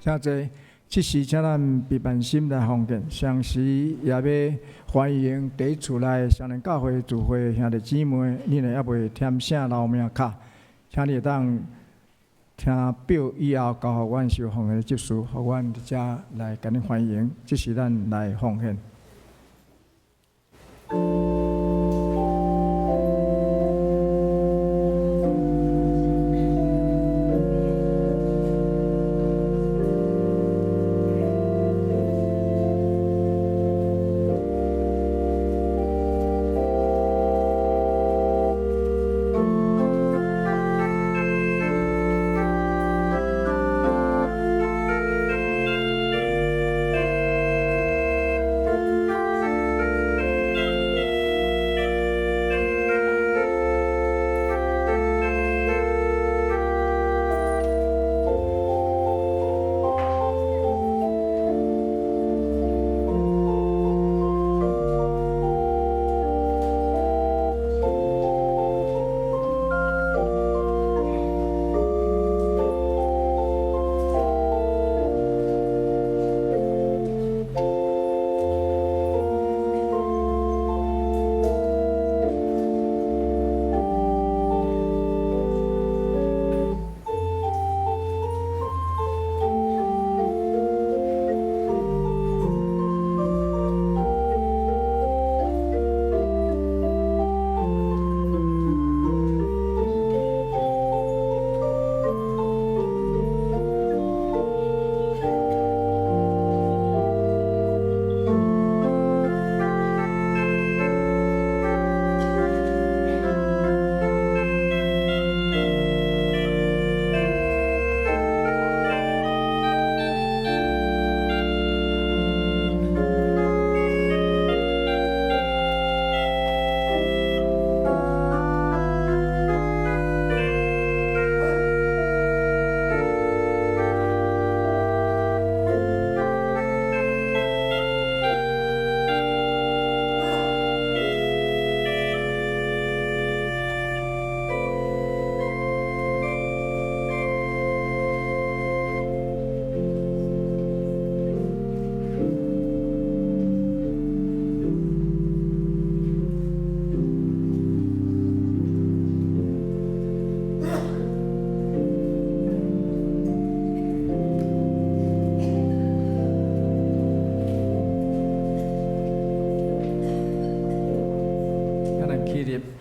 請坐，這時請咱閉萬心來奉獻，同時也欲歡迎佇厝內雙連教會聚會兄弟姊妹，你若猶未填寫留名卡，請你會當聽表以後交予阮收奉獻的執事，予阮佇遮來共你歡迎。這時咱來奉獻。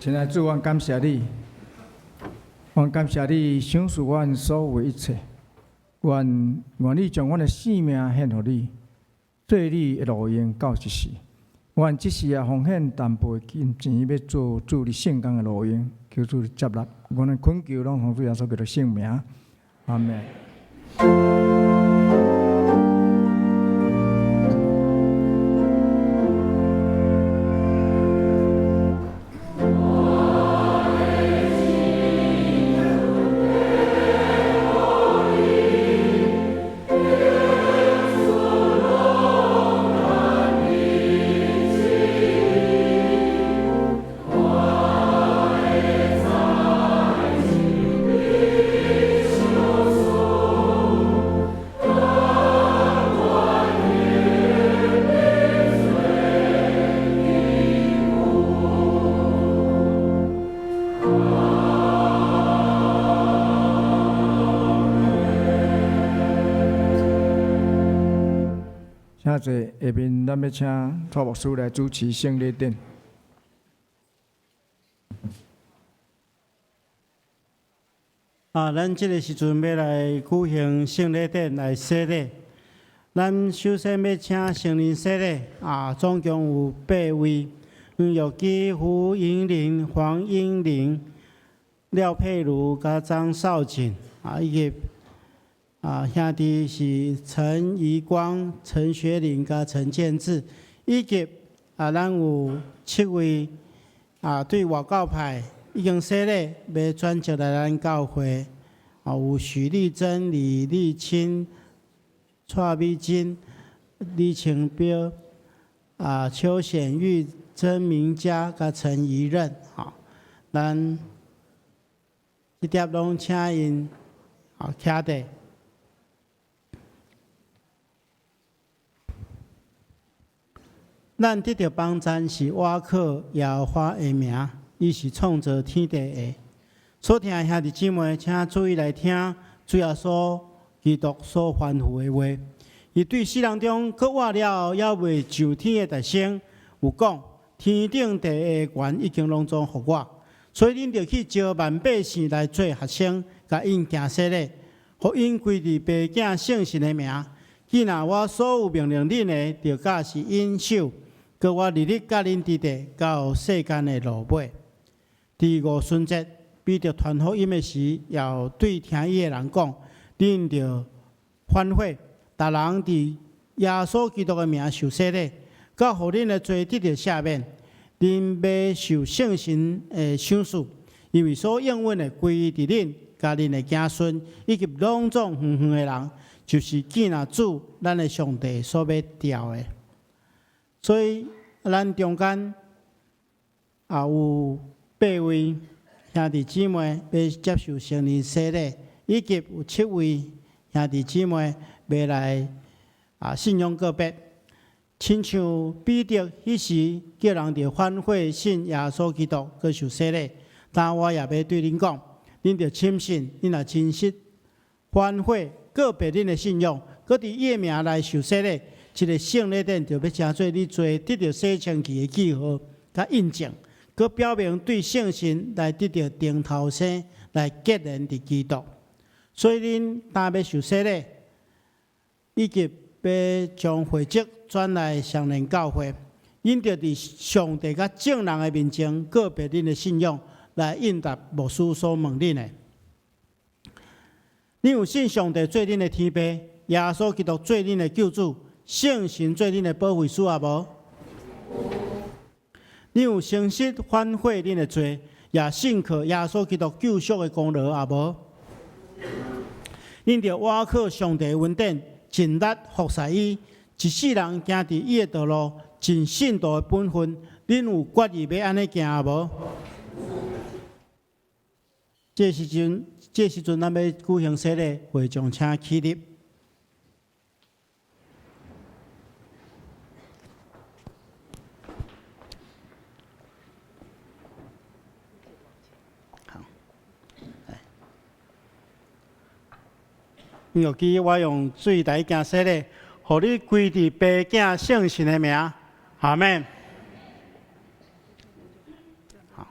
親愛主，阮感謝你，阮感謝你賞賜阮所有一切，阮願意將阮的性命獻予你，做你的路用到一世。阮這時也奉獻淡薄金錢，欲做主你聖工的路用，求主接納。阮的懇求，攏奉主耶穌基督聖名，阿們。請坐，下面咱欲請蔡牧師來主持聖禮典。啊，咱這个時陣欲來舉行聖禮典來洗禮。咱首先欲請成人洗禮，啊，總共有八位：黃玉基、胡英玲、黃英玲、廖佩如、佮張少錦，啊，以及啊兄弟是陳怡光、陳學林佮陳建志，以及啊，咱有七位啊對外教派已經洗禮，欲轉籍來咱教會，啊，有許麗珍、李麗清、蔡美珍、李清標、啊邱顯玉、曾明佳佮陳怡任，吼，咱這疊攏請𪜶啊徛佇。咱得著幫贊是倚靠耶和華的名，伊是創造天地的。所聽的兄弟姊妹，請注意來聽主耶穌基督所吩咐的話。伊對死人中閣活了後，猶未上天的大聖有講：天頂地下的權已經攏總予我，所以恁著去召萬百姓來做學生，共𪜶行洗禮，予𪜶歸佇爸囝聖神的名。既若我所有命令恁的，著教示𪜶守。閣我日日佮恁佇咧，到世間的落尾。佇五旬節，彼得傳福音的時，也有對聽伊的人講：恁著反悔，逐人佇耶穌基督的名受洗禮，到予恁的罪得著赦免，恁欲受聖神的賞賜，因為所應允的歸佇恁、佮恁的子孫，以及攏總遠遠的人，就是見若主咱的上帝所欲召的。所以，咱中間也有八位兄弟姊妹欲接受成人洗禮，以及有七位兄弟姊妹欲來信仰告別。親像彼得彼時叫人著反悔信耶穌基督，閣受洗禮。但我也欲對恁講，恁著深信，恁若真實反悔告別恁的信仰，閣佇伊的名來受洗禮。這个聖禮典就欲成做你罪得著洗清氣的記號，佮印證，閣表明對聖神來得著重頭生，來結連佇基督。所以恁當欲受洗禮，以及欲將會籍轉來雙連教會，恁著佇上帝佮眾人的面前告別恁的信仰，來應答牧師所問恁的。恁有信上帝做恁的天父，耶穌基督做恁的救主，聖神做恁的保惠師也無？恁有誠實反悔恁的罪，也信靠耶穌基督救贖的功勞也無？恁著倚靠上帝恩典，盡力服侍伊，一世人行佇伊的道路，盡信徒的本分。恁有決意欲按呢行也無？這時陣，咱欲舉行洗禮，會眾請起立。好，玉基，我用水來行洗禮，予你歸佇爸囝聖神的名，阿們。好，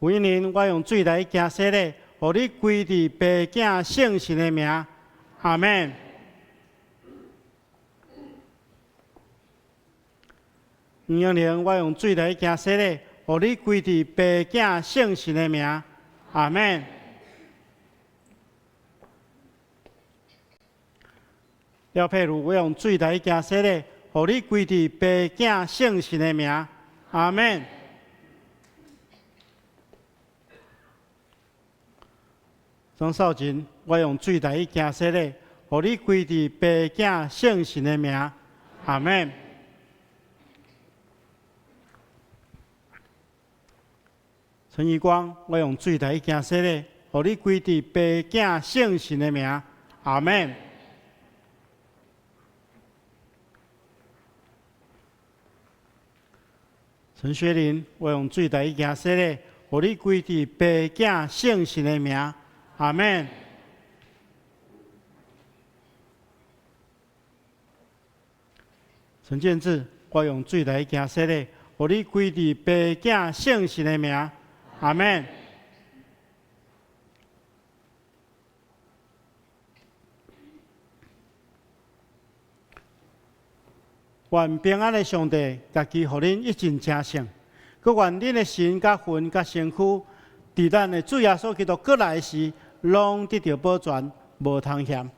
吳英玲，我用水來行洗禮，予你歸佇爸囝聖神的名，阿們。吳英玲，我用水來行洗禮，予你歸佇爸囝聖神的名，阿們。廖佩如，我用水來行洗禮，予你歸佇爸囝聖神的名，阿們。張少琴，我用水來行洗禮，予你歸佇爸囝聖神的名，阿們。陳怡光，我用水來行洗禮，予你歸佇爸囝聖神的名，阿們。陳雪玲，我用水來行洗禮，予你歸佇爸囝聖神的名，阿們。陳建志，我用水來行洗禮，予你歸佇爸囝聖神的名，阿們。願平安的上帝，家己予恁一盡成聖，閣願恁的神佮魂佮身軀，佇咱的主耶穌基督閣來時，攏得著保全，無通嫌。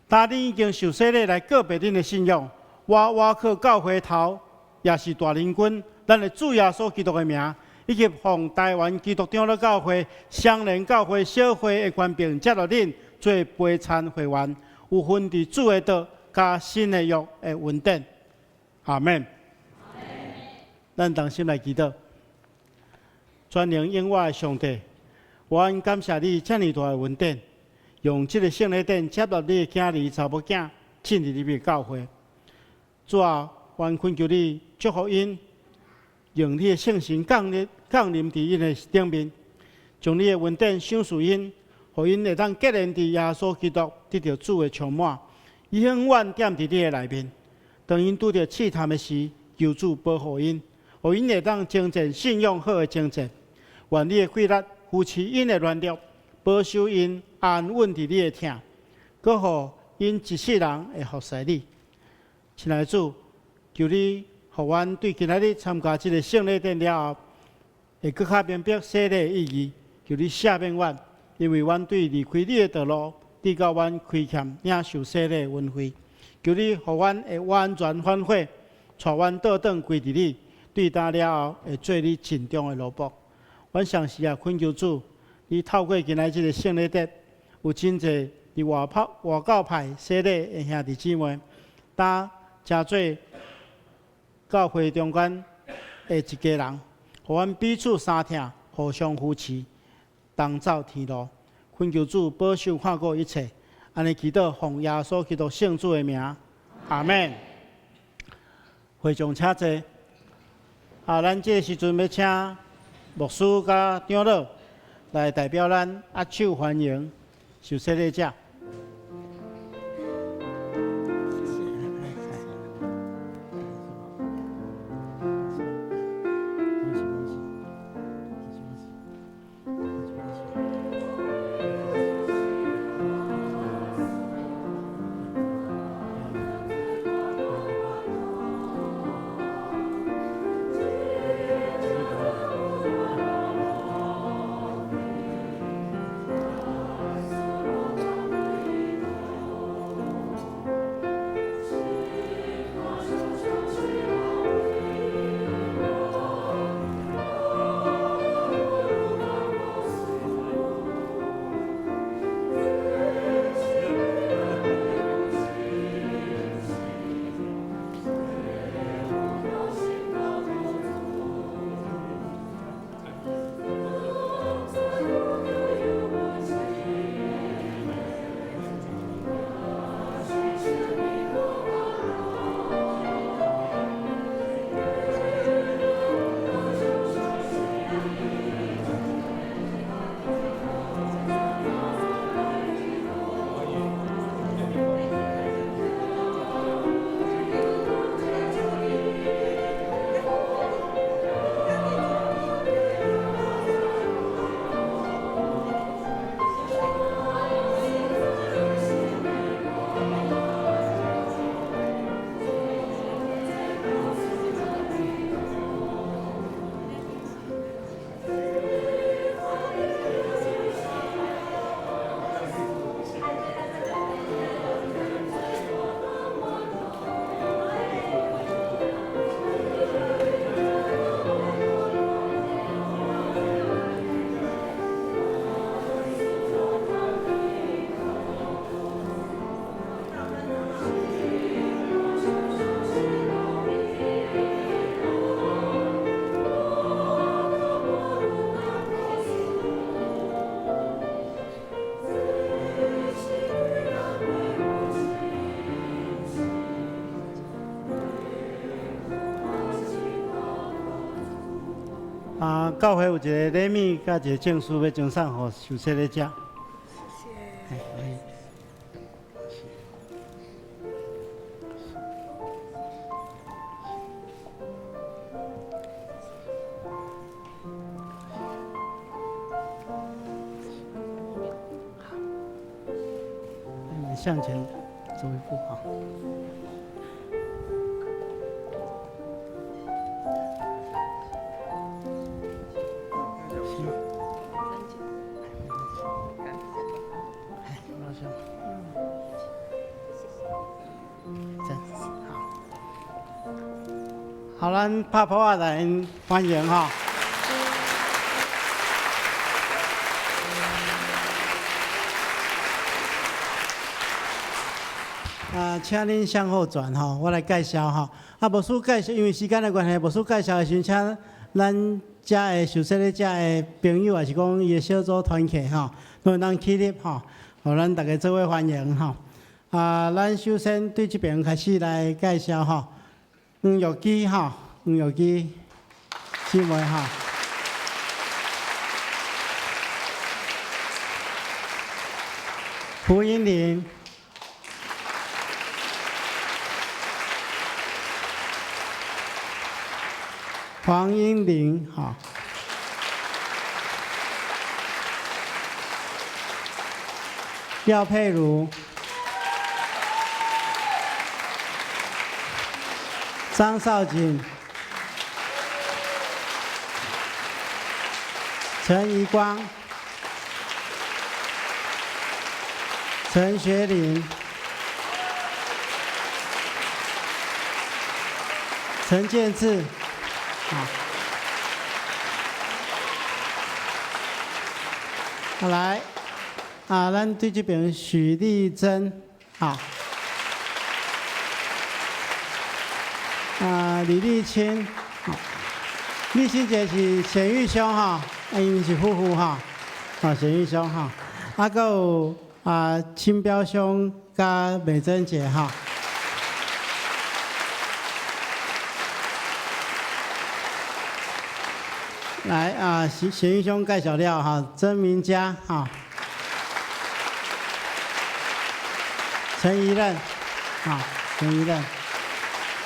當恁已經受洗禮來告別恁的信仰，我倚靠教會頭，也是大領軍，咱的主耶穌基督的名，以及奉台灣基督長老教會、雙連教會小會的權柄，接納恁做陪餐會員，有份佇主的道佮新的約的恩典。阿們。咱同心來祈禱。全能永活的上帝，我感謝你遮爾大的恩典，用這个聖禮典接納你的囝兒、查某囝，進入你的教會。主啊，阮懇求你祝福𪜶，用你的聖神降臨佇𪜶的頂面，將你的恩典賞賜𪜶，予𪜶會當結連佇耶穌基督得著主的充滿，永遠踮佇你的內面。當𪜶拄著試探的時，求主保護𪜶，予𪜶會當征戰信仰好的征戰。願你的貴力扶持𪜶的軟弱，保守𪜶安穩佇你的疼，閣予𪜶一世人會服侍你。親愛的主，求你予阮對今仔日參加這个聖禮典了後，會閣較明白洗禮的意義。求你赦免阮，因為阮對離開你的道路，直到阮虧欠領受洗禮的恩惠。求你予阮會完全反悔，帶阮倒轉歸佇你，對今了後會做你盡忠的奴僕。阮相信啊，懇求主，你透過今仔這个聖禮節，有真濟佇外派外教派洗禮的兄弟姊妹，當成做教會中間的一家人，予阮彼此相疼，互相扶持，同走天路。懇求主保守看顧一切，按呢祈禱奉耶穌基督聖主的名，阿們。會眾請坐。啊，咱這个時陣欲請牧師佮長老來代表咱握手歡迎受洗禮者。啊，教會有一个禮物佮一个證書欲贈送予受洗禮者。謝謝。好，你們向前走一步啊。好，咱拍噗仔來歡迎吼。啊，請恁向後轉吼，我來介紹吼。啊，牧師介紹，因為時間的關係，牧師介紹的時陣，請咱遮的受洗禮者的朋友，抑是講伊的小組團契吼，攏會當起立吼，予咱逐家做伙歡迎吼。啊，咱首先對這邊開始來介紹吼，黃玉姬吼，黃玉姬姊妹吼，胡英玲，黃英玲吼，廖佩如。張少錦、陳怡光、陳學玲、陳建志，好，來，啊，咱對這邊許麗珍，好。啊，李麗清，麗清姐是顯玉兄哈，𪜶是夫婦哈，啊，顯玉兄哈，啊，閣有啊，清標兄佮美珍姐哈。來啊，顯顯玉兄介紹了哈，曾明佳哈，陳怡任，啊，陳怡任。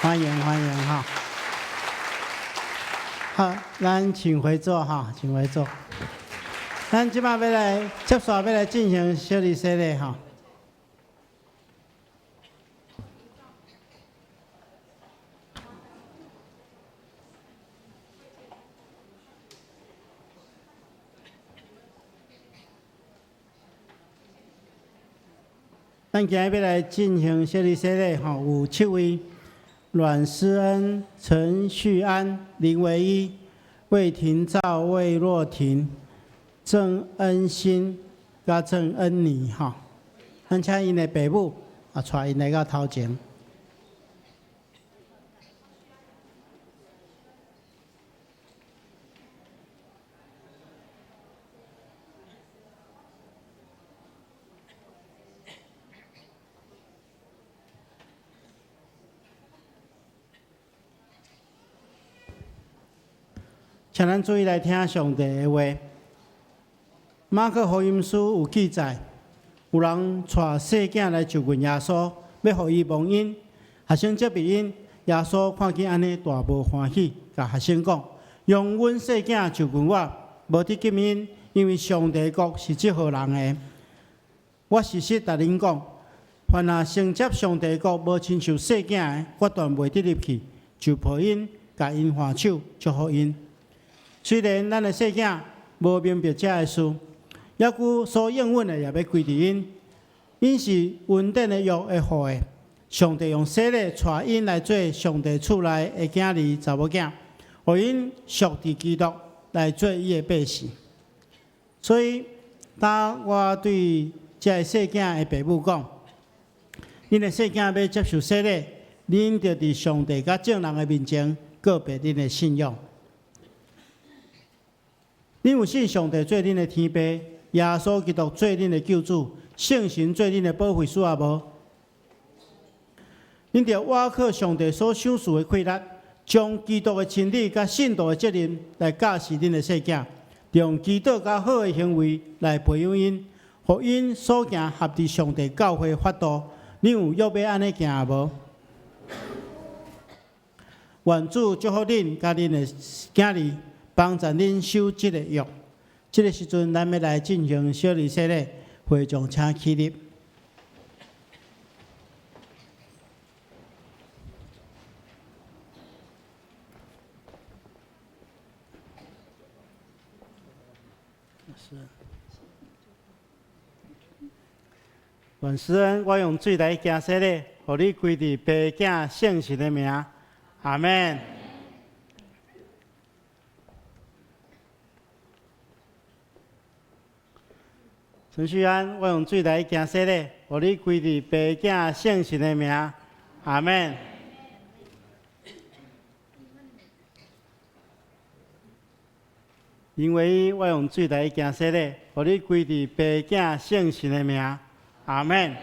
歡迎歡迎哈！好，咱請回座哈，請回座。咱這擺欲來接續，欲來進行小禮洗禮哈。咱今日欲來進行小禮洗禮吼，有七位。阮思恩、陳旭安、林維一、魏廷照、魏若婷、鄭恩欣、佮鄭恩妮，吼，咱請𪜶的爸母啊，帶𪜶來到頭前。請咱注意來聽上帝的話。馬可福音書有記載，有人帶細囝來就近耶穌，欲予伊摸𪜶。學生責備𪜶，耶穌看見按呢，大無歡喜，共學生講：容阮細囝就近我，無得禁𪜶，因為上帝國是這號人的。我實實共恁講，凡若承接上帝國無親像細囝的，決斷袂得入去。就抱𪜶，共𪜶挽手，祝福𪜶。雖然咱的細囝無明白這个事，猶閣所應允的也欲歸佇𪜶。𪜶是恩典的約會予的。上帝用洗禮帶𪜶來做上帝厝內的囝兒、查某囝，予𪜶屬佇基督來做伊的百姓。所以，當我對這个細囝的爸母講，恁的細囝欲接受洗禮，恁著佇上帝佮眾人的面前告白恁的信仰。恁有信上帝做恁的天父，耶穌基督做恁的救主，聖神做恁的保惠師也無？恁著倚靠上帝所賞賜的氣力，將基督的真理佮信徒的責任來教示恁的細囝，用祈禱佮好的行為來培養𪜶，予𪜶所行合佇上帝教會法度。恁有約欲按呢行也無？願主祝福恁佮恁的囝兒。幫助恁守這个約。這个時陣，咱欲來進行小禮洗禮，會眾請起立。阮師恩，我用水來行洗禮，予你歸佇父子聖神的名，阿們。陳旭安，我用水來行洗禮，予你歸佇父子聖神的名，阿們。因為我用水來行洗禮，予你歸佇父子聖神的名，阿們。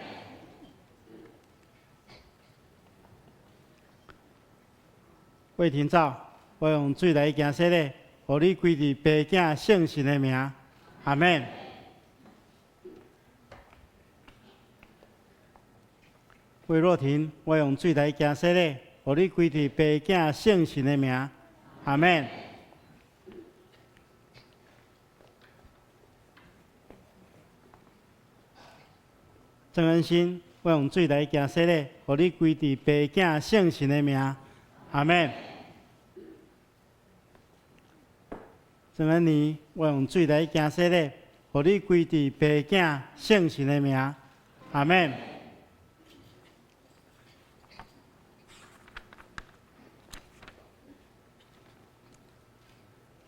魏廷照，我用水來行洗禮，予你歸佇父囝聖神的名，阿門。魏若婷，我用水來行洗禮，予你歸佇父囝聖神的名，阿門。鄭恩心，我用水來行洗禮，予你歸佇父囝聖神的名，阿門。鄭恩妮，我用水來行洗禮，予你歸佇父囝聖神的名，阿門。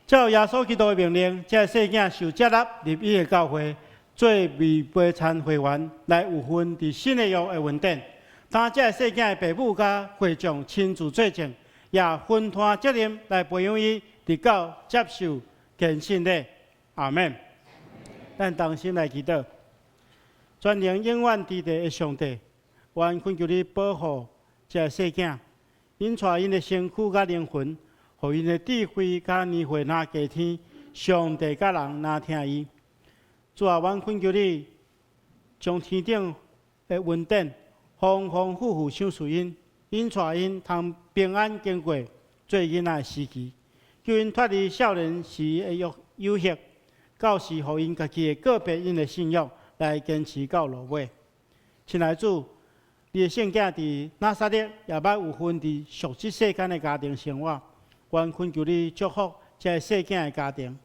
照耶穌基督的命令，這个細囝受接納入伊的教會，做預備餐會員，來有份佇新的約的恩典。當這个細囝的爸母佮會眾親自做證，也分攤責任來培養伊，直到接受堅信禮。阿門。咱同心來祈禱，全能永遠佇地的上帝，阮懇求你保護這个細囝，𪜶帶𪜶的身軀佮靈魂，予𪜶的智慧佮年歲若加添，上帝佮人若疼伊。主啊，阮懇求你將天頂的恩典豐豐富富賞賜𪜶，𪜶帶𪜶通平安經過做囡仔的時期，救𪜶脫離少年時的誘惑，到時予𪜶家己會告別𪜶的信仰，來堅持到落尾。親愛主，你的聖囝佇拿撒勒也捌有份佇屬這世間的家庭生活，阮懇求你祝福這个細囝的家庭，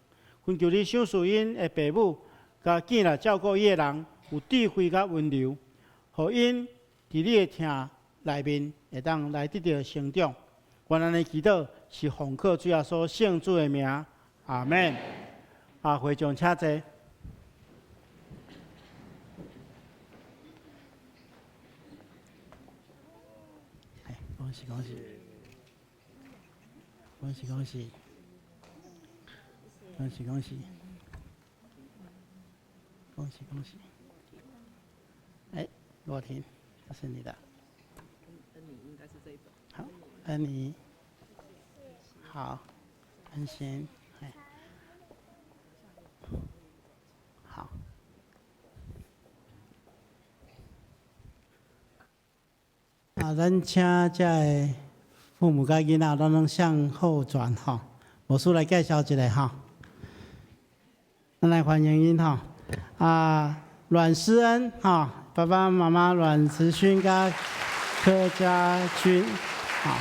懇求你賞賜𪜶的爸母佮建立照顧伊的人有智慧佮溫柔，予𪜶佇你的疼內面會當來得著成長。阮按呢祈禱是奉靠主耶穌聖子的名，阿門。啊，會眾請坐。恭喜恭喜，恭喜恭喜，恭喜恭喜，恭喜恭喜。哎，羅婷，這是你的。恩妮應該是這一本。好，恩妮。好，恩心，哎，好。啊，咱請這个父母佮囡仔，咱攏向後轉吼。牧師來介紹一下吼。咱來歡迎𪜶吼。啊，阮思恩吼，爸爸媽媽阮慈勳佮柯家軍，吼。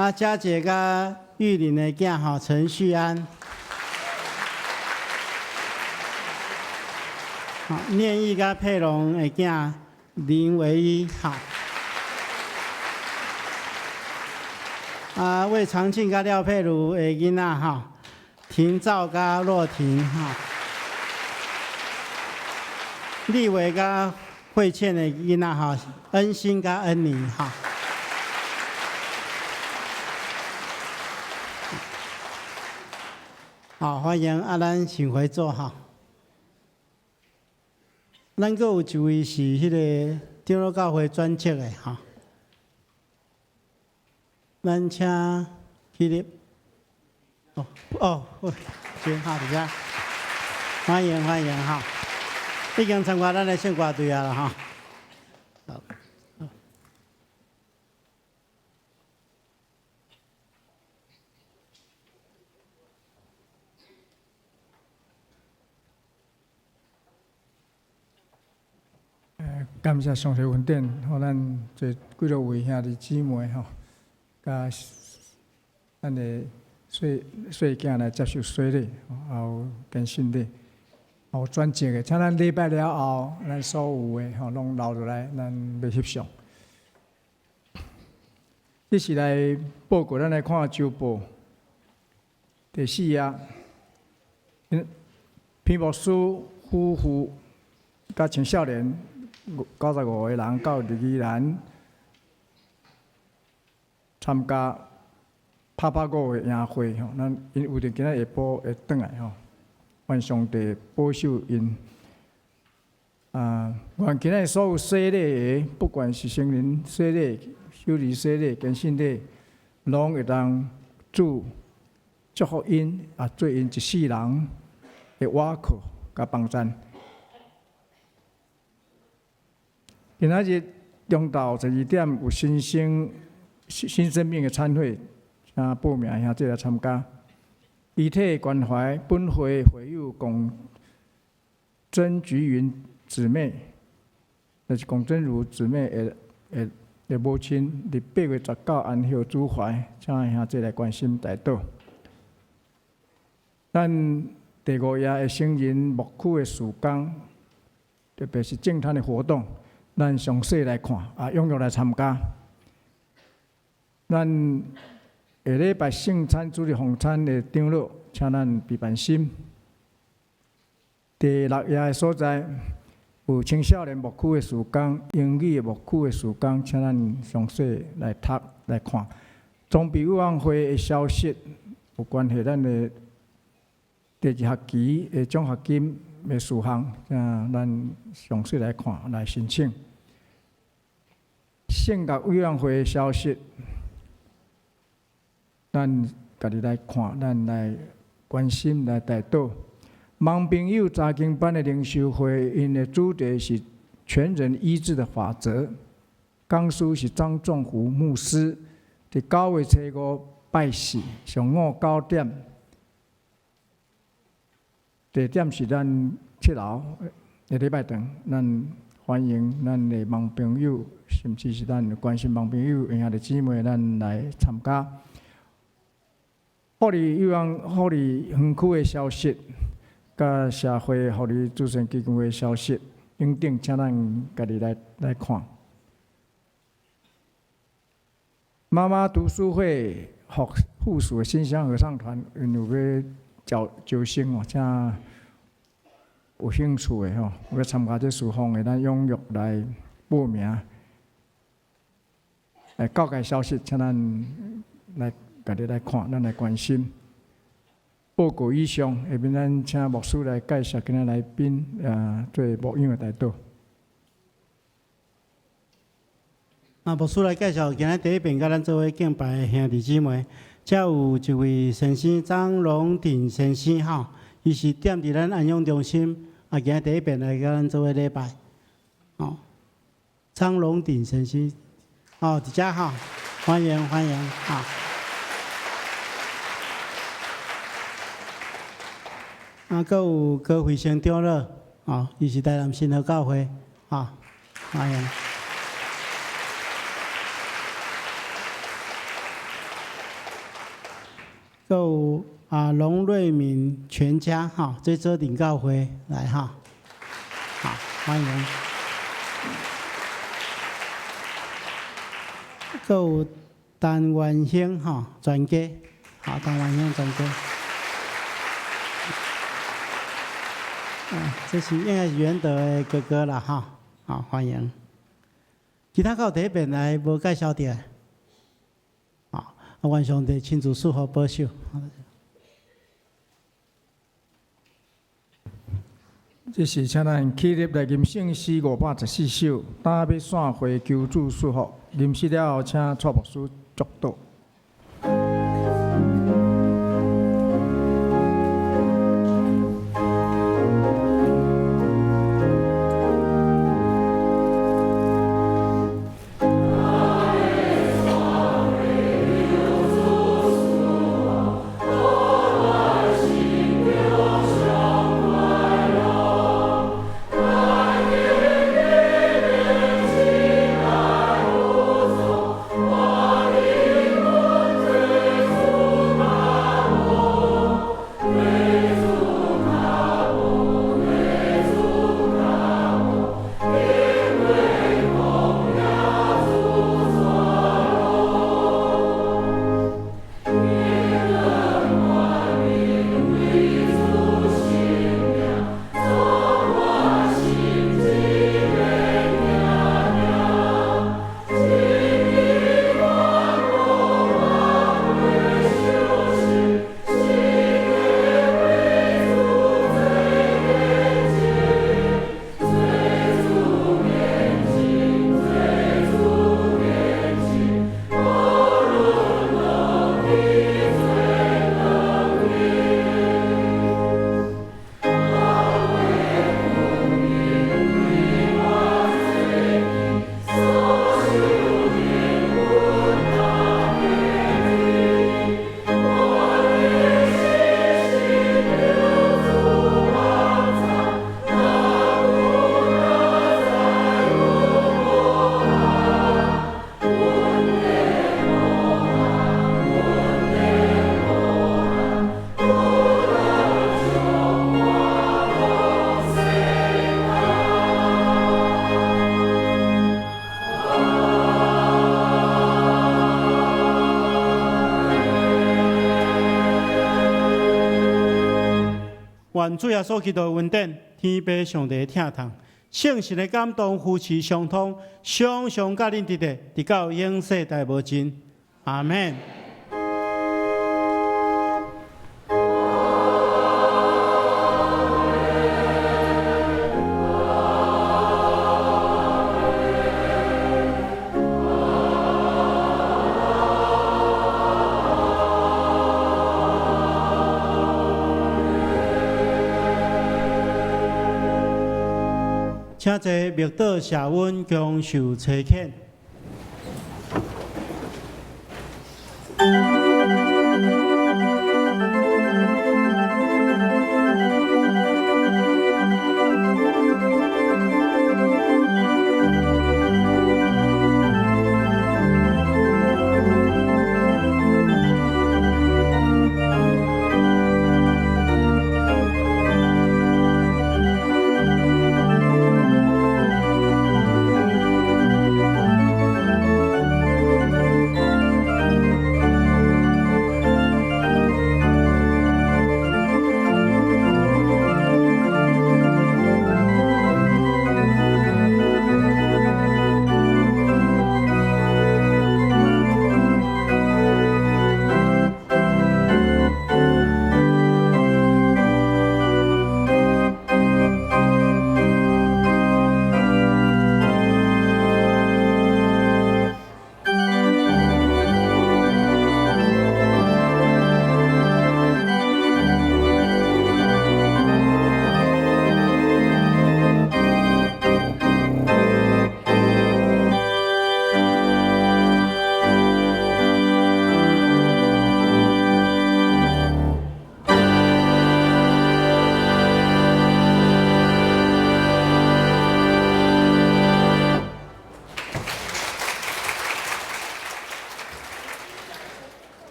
啊，佳姐佮玉玲的囝吼，陳旭安。好，念義佮佩蓉的囝林維一，好。啊，魏長慶佮廖佩如的囡仔吼，廷照佮若婷吼。立偉佮慧倩的囡仔吼，恩心佮恩妮吼。好，歡迎啊，咱請回座哈。咱閣有一位是彼个長老教會轉職的哈，咱請起立。哦哦，真好，佇遮，歡迎歡迎哈！已經參加咱的聖歌隊啊啦哈。好。感謝上帝恩典，予咱這幾落位兄弟姊妹吼，佮咱的細細囝來接受洗禮，還有堅信禮，還有轉職的，請咱禮拜了後，咱所有的吼攏留落來，咱欲翕相。這是來報告，咱來看週報第四頁，彭牧師夫婦佮青少年95個人到宜蘭參加拍拍鼓的營會吼，咱𪜶有佇今仔下晡會轉來吼，願上帝保守𪜶。啊，願今仔所有洗禮的，不管是成人洗禮、修理洗禮、堅信禮，攏會當主祝福𪜶，也做𪜶一世人的倚靠佮幫贊。今仔日中晝12點有新生新生命的餐會，請報名兄弟來參加。遺體關懷本會會友龔曾菊雲姊妹，就是龔真如姊妹的母親，佇8月19安息主懷，請兄弟來關心代禱。咱第五夜的成人牧區的事工，特別是淨灘的活動，咱詳細來看，啊，踴躍來參加。咱下禮拜聖餐主日奉餐的長老，請咱備辦心。第六夜的所在有青少年牧區的事工、英語的牧區的事工，請咱詳細來讀來看。裝備委員會的消息有關係咱的第二學期的獎學金的事項，請咱詳細來看來申請。聖樂委員會的消息，咱家己來看，咱來關心來代禱。盲朋友查經班的靈修會，𪜶的主題是全人醫治的法則。講師是張仲福牧師，佇9月初5拜四上午9點，地點是咱七樓的禮拜堂。咱歡迎咱的盲朋友，甚至是咱關心盲朋友的兄弟姊妹，咱來參加。福利有人福利園區的消息，佮社會福利慈善基金會的消息等等，請咱家己來看。媽媽讀書會附屬的新鄉合唱團，𪜶有欲招生哦，請有興趣的吼，欲參加這事奉的，咱踴躍來報名。教界消息，請咱來家己來看，咱來關心。報告以上，下面咱請牧師來介紹今仔來賓，做牧養的代禱。牧師來介紹今仔第一遍佮咱做伙敬拜的兄弟姊妹，遮有一位先生張榮鼎先生吼，伊是踮佇咱安養中心，今仔第一遍來佮咱做伙禮拜，哦，張榮鼎先生，哦，佇遮吼，歡迎歡迎，哈。閣有高慧生長老，哦，伊是台南新和教會，啊，歡迎。閣有龍瑞敏全家，哈，這做領教會來哈，好，歡迎。閣有陳元興，哈，全家，好，陳元興全家。這是應該是元德的哥哥啦，哈，好，歡迎。其他閣有第一遍來無介紹著的，啊，願上帝親自賜福保守。這是請咱起立來吟聖詩514首，今欲散會求主賜福。吟詩了後，請蔡牧師祝禱。我願主耶穌基督的恩典，天父上帝的疼痛，聖神的感動，扶持相通，常常佮恁佇咧，直到永世代無盡。阿們。請坐默禱謝恩，共受差遣。